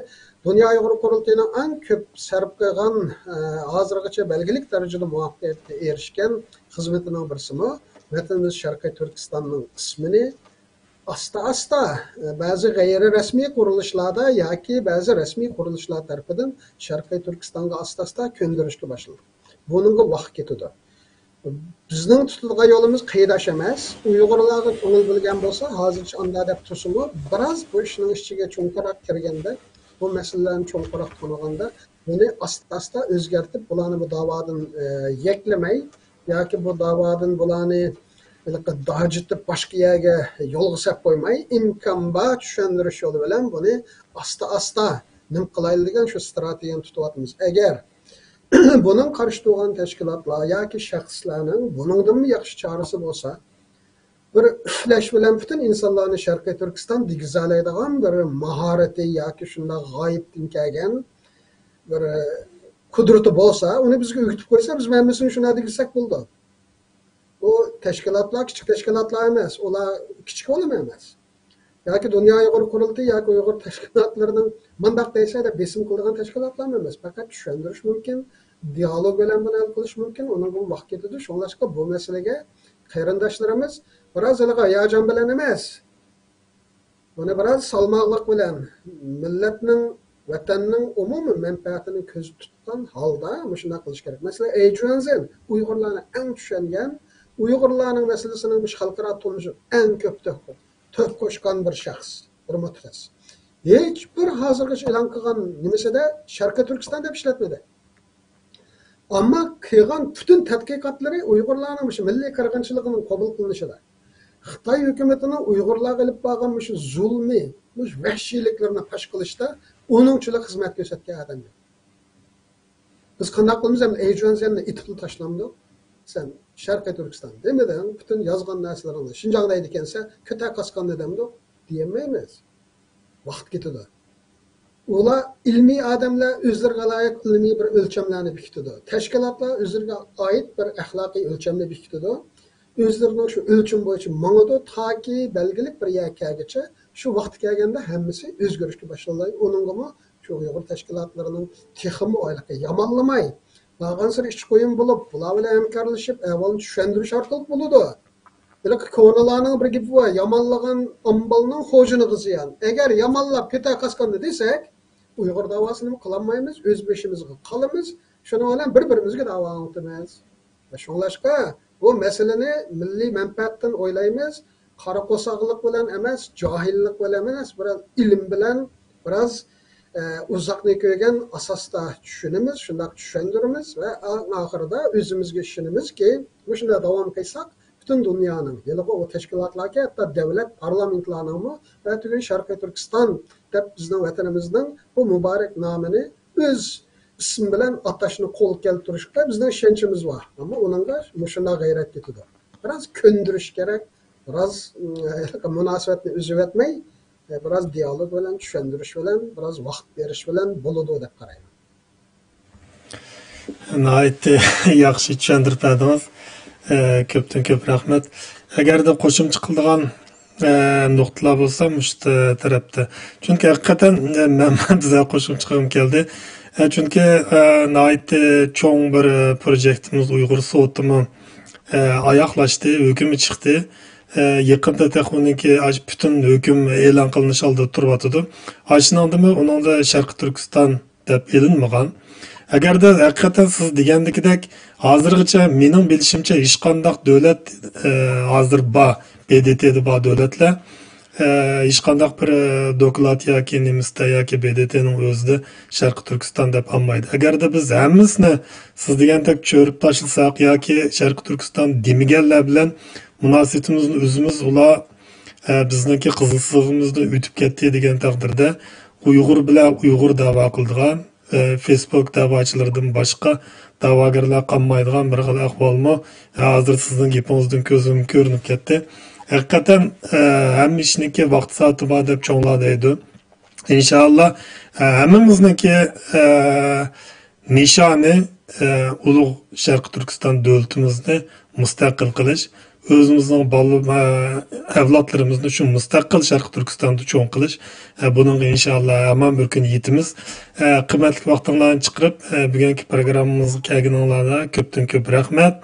دۇنيا ئۇيغۇر قۇرۇلتىيىنىڭ ئەڭ كۆپ سەرپ قىلغان، ئە، ھازىرغىچە بەلگىلىك دەرىجىدە مۇۋەپپەقىيەتكە ئېرىشكەن خىزمىتىنىڭ بىرسىمۇ ۋەتىنىمىز شەرقىي تۈركىستاننىڭ ئىسمىنى ئاستا-ئاستا، ئە، بەزى غەيرىي رەسمىي قۇرۇلۇشلاردا ياكى بەزى رەسمىي قۇرۇلۇشلار تەرىپىدىن شەرقىي تۈركىستانغا ئاستا-ئاستا كۆندۈرۈشكە باشلىدى. بۇنىڭغا ۋاقىت كېتىدۇ. بىزنىڭ تۇتىدىغان يولىمىز قېيىداش ئەمەس. ئۇيغۇرلارغا كۆڭۈل بۆلگەن بولسا، ھازىرچە ئاندا دەپ تۇرسىمۇ، بىراز بۇ ئىشنىڭ ئىچىگە چوڭقۇراق كىرگەندە، بۇ مەسىلىلەرنى چوڭقۇراق تونۇغاندا، بۇنى ئاستا-ئاستا ئۆزگەرتىپ، بۇلارنى بۇ داۋادىن، ئە، يەكلىمەي ياكى بۇ داۋادىن بۇلارنى ھېلىقى داجىتىپ باشقا يەرگە يولغا سەپ قويماي، ئىمكان بار چۈشەندۈرۈش يولى بىلەن بۇنى ئاستا-ئاستا نېمە قىلايلى دېگەن شۇ ئىستراتېگىيەنى تۇتۇۋاتىمىز. ئەگەر بۇنىڭ قارشى تۇرغان تەشكىلاتلار ياكى شەخسلەرنىڭ بۇنىڭدىنمۇ ياخشى چارىسى بولسا، بىر ئۈفلەش بىلەن پۈتۈن ئىنسانلارنى شەرقىي تۈركىستان دېگۈزەلەيدىغان بىر ماھارىتى ياكى شۇنداق غايىبتىن كەلگەن بىر قۇدرىتى بولسا، ئۇنى بىزگە ئۆگىتىپ قويسا، بىز ھەممىسىنى شۇنداق دېگۈزسەك بولىدۇ. بۇ تەشكىلاتلار كىچىك تەشكىلاتلار ئەمەس، ئۇلار كىچىك ئۇلىمۇ ئەمەس. ياكى دۇنيا ئۇيغۇر قۇرۇلتىيى ياكى ئۇيغۇر تەشكىلاتلىرىنىڭ مانداق دەيسە دەپ بېسىم قىلىدىغان تەشكىلاتلارمۇ ئەمەس. پەقەت چۈشەندۈرۈش مۇمكىن، دىئالوگ بىلەن بۇنى ھەل قىلىش مۇمكىن، ئۇنىڭغىمۇ ۋاقىت كېتىدۇ. شۇڭلاشقا بۇ مەسىلىگە قېرىنداشلىرىمىز بىراز ھېلىقى ھاياجان بىلەن ئەمەس، بۇنى بىراز سالماقلىق بىلەن مىللەتنىڭ، ۋەتەننىڭ ئومۇمىي مەنپەئەتىنى كۆزدە تۇتقان ھالدا مۇشۇنداق قىلىش كېرەك. مەسىلەن، ئەيجۈەنزېن ئۇيغۇرلارنى ئەڭ چۈشەنگەن، ئۇيغۇرلارنىڭ مەسىلىسىنىڭ مۇشۇ خەلقئارا تۇرمۇشىغا ئەڭ كۆپ تۆھپە، تۆھپە قوشقان بىر شەخس، بىر مۇتەخەسسىس. ھېچ بىر ھازىرغىچە ئېلان قىلغان نېمىسىدە شەرقىي تۈركىستان دەپ ئىشلەتمىدى. ئەمما قىلغان پۈتۈن تەتقىقاتلىرى ئۇيغۇرلارنىڭ مۇشۇ مىللىي قىرغىنچىلىقىنىڭ قوبۇل قىلىنىشىدا، خىتاي ھۆكۈمىتىنىڭ ئۇيغۇرلارغا ئېلىپ بارغان مۇشۇ زۇلمى، مۇشۇ ۋەھشىيلىكلىرىنى پاش قىلىشتا ئۇنىڭچىلىك خىزمەت كۆرسەتكەن ئادەم يوق. بىز قانداق قىلىمىز؟ ئەمدى ئەيجۈەنزېننى ئېتىپلا تاشلامدۇق؟ سەن شەرقىي تۈركىستان دېمىدىڭ، پۈتۈن يازغان نەرسىلىرىڭنى شىنجاڭ دەيدىكەنسە، كۆتەر قاسقاننى دەمدۇق؟ دېيەلمەيمىز. ۋاقىت كېتىدۇ. ئۇلار ئىلمىي ئادەملەر ئۆزلىرىگە لايىق ئىلمىي بىر ئۆلچەملەرنى بېكىتىدۇ. تەشكىلاتلار ئۆزلىرىگە ئائىت بىر ئەخلاقىي ئۆلچەمنى بېكىتىدۇ. ئۆزلىرىنىڭ شۇ ئۆلچىمى بويىچە ماڭىدۇ، تاكى بەلگىلىك بىر يەرگە كەلگۈچە، شۇ ۋاقتى كەلگەندە ھەممىسى ئۆزگىرىشكە باشلايدۇ. ئۇنىڭغىمۇ شۇ ئۇيغۇر تەشكىلاتلىرىنىڭ تېخىمۇ ھېلىقى يامانلىماي، بارغانسېرى ئىچقويۇن بولۇپ، بۇلار بىلەن ھەمكارلىشىپ، ئەھۋالنى چۈشەندۈرۈش ئارقىلىق بولىدۇ. ھېلىقى كونىلارنىڭ بىر گېپى بار، يامانلىغان ئامبالنىڭ خوجىنىغا زىيان. ئەگەر يامانلاپ كۆتەر قاسقاننى دېسەك، ئۇيغۇر داۋاسىنىمۇ قىلالمايمىز، ئۆز بېشىمىزغا قالىمىز. شۇنىڭ بىلەن بىر-بىرىمىزگە داۋا ئاڭلىتىمىز. شۇڭلاشقا بۇ مەسىلىنى مىللىي مەنپەئەتتىن ئويلايمىز، قارا قورساقلىق بىلەن ئەمەس، جاھىللىق بىلەن ئەمەس، بىراز ئىلىم بىلەن، بىراز، ئە، ئۇزاقنى كۆرگەن ئاساستا چۈشىنىمىز، شۇنداق چۈشەندۈرىمىز ۋە ئەڭ ئاخىرىدا ئۆزىمىزگە ئىشىنىمىزكى، مۇشۇنداق داۋام قىلساق، پۈتۈن دۇنيانىڭ، ھېلىقى ئۇ تەشكىلاتلاركى، ھەتتا دەۋلەت پارلامېنتلارنىڭمۇ ۋە تۈگۈن شەرقىي تۈركىستان دەپ بىزنىڭ ۋەتىنىمىزنىڭ بۇ مۇبارەك نامىنى ئۆز ئىسمى بىلەن ئاتاشنى قولغا كەلتۈرۈشكە بىزنىڭ ئىشەنچىمىز بار. ئەمما ئۇنىڭغا مۇشۇنداق غەيرەت كېتىدۇ. بىراز كۆندۈرۈش كېرەك، بىراز، ھېلىقى مۇناسىۋەتنى ئۈزۈۋەتمەي، بىراز دىئالوگ بىلەن، چۈشەندۈرۈش بىلەن، بىراز ۋاقىت بېرىش بىلەن بولىدۇ دەپ قارايمەن. ناھايىتى ياخشى چۈشەندۈرۈپ بەردىڭىز. ئە، كۆپتىن كۆپ رەھمەت. ئەگەردە قوشۇمچە قىلىدىغان، ئە، نۇقتىلار بولسا مۇشۇ تەرەپتە. چۈنكى ھەقىقەتەن، ئە، مەن، مەن بىزە قوشۇمچە قىلغۇم كەلدى. ئە، چۈنكى، ئە، ناھايىتى چوڭ بىر، ئە، پروژېكتىمىز ئۇيغۇر سوتىمۇ، ئە، ئاياغلاشتى، ھۆكمى چىقتى. ئە، يېقىندا تېخى ئۇنىڭكى ئاشۇ پۈتۈن ھۆكۈم ئېلان قىلىنىش ئالدىدا تۇرۇۋاتىدۇ. ئاشۇنىڭدىمۇ ئۇنىڭدا شەرقىي تۈركىستان دەپ ئېلىنمىغان. ئەگەردە ھەقىقەتەن سىز دېگەندىكىدەك، ھازىرغىچە مېنىڭ بىلىشىمچە ھېچقانداق دۆلەت، ئە، ھازىر بار، ب د ت دا بار دۆلەتلەر، ئە، ھېچقانداق بىر، ئە، دوكلات ياكى نېمىسىدە ياكى ب د ت نىڭ ئۆزىدە شەرقىي تۈركىستان دەپ ئالمايدۇ. ئەگەردە بىز ھەممىسىنى سىز دېگەندەك چۆرۈپ تاشلىساق ياكى شەرقىي تۈركىستان دېمىگەنلەر بىلەن مۇناسىۋىتىمىزنى ئۈزىمىز، ئۇلار، ئە، بىزنىڭكى قىزىل سىزىقىمىزدىن ئۆتۈپ كەتتى دېگەن تەقدىردە، ئۇيغۇر بىلەن ئۇيغۇر دەۋا قىلىدىغان، ئە، فېيسبۇك دەۋاچىلىرىدىن باشقا دەۋاگەرلەر قالمايدىغان بىر خىل ئەھۋالمۇ، ئە، ھازىر سىزنىڭ گېپىڭىزدىن كۆزۈم كۆرۈنۈپ كەتتى. ھەقىقەتەن، ئە، ھەممە ئىشنىڭكى ۋاقتى سائىتى بار دەپ چوڭلار دەيدۇ. ئىنشائاللا، ئە، ھەممىمىزنىڭكى، ئە، نىشانى، ئە، ئۇلۇغ شەرقىي تۈركىستان دۆلىتىمىزنى مۇستەقىل قىلىش، ئۆزىمىزنىڭ بالا-، ئە، ئەۋلادلىرىمىزنى شۇ مۇستەقىل شەرقىي تۈركىستاندا چوڭ قىلىش. ئە، بۇنىڭغا ئىنشائاللا ھامان بىر كۈن يېتىمىز. ئە، قىممەتلىك ۋاقتىڭلارنى چىقىرىپ، ئە، بۈگۈنكى پروگراممىمىزغا كەلگىنىڭلارغا كۆپتىن كۆپ رەھمەت.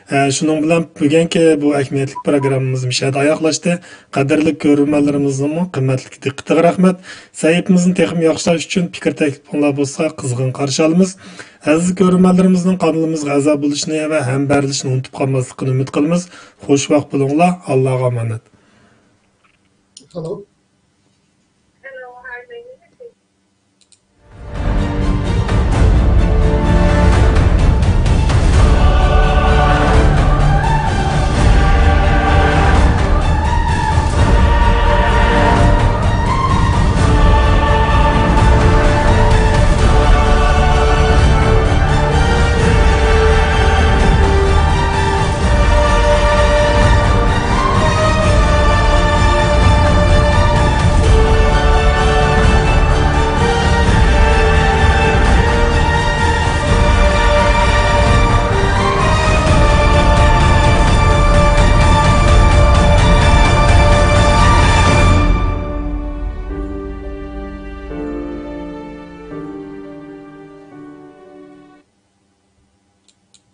ئە، شۇنىڭ بىلەن بۈگۈنكى بۇ ئەھمىيەتلىك پروگراممىمىز مۇشۇ يەردە ئاياغلاشتى. قەدىرلىك كۆرۈرمەنلىرىمىزنىڭمۇ قىممەتلىك دىققىتىگە رەھمەت. سەھىپىمىزنى تېخىمۇ ياخشىلاش ئۈچۈن پىكىر تەكلىپىڭلار بولسا قىزغىن قارشى ئالىمىز. ئەزىز كۆرۈرمەنلىرىمىزنىڭ قانىلىمىزغا ئەزا بولۇشىنى ۋە ھەمبەرلىشىنى ئۇنتۇپ قالماسلىقىنى ئۈمىد قىلىمىز. خوش ۋاقىت بولۇڭلار. ئاللاغا ئامانەت. Hello.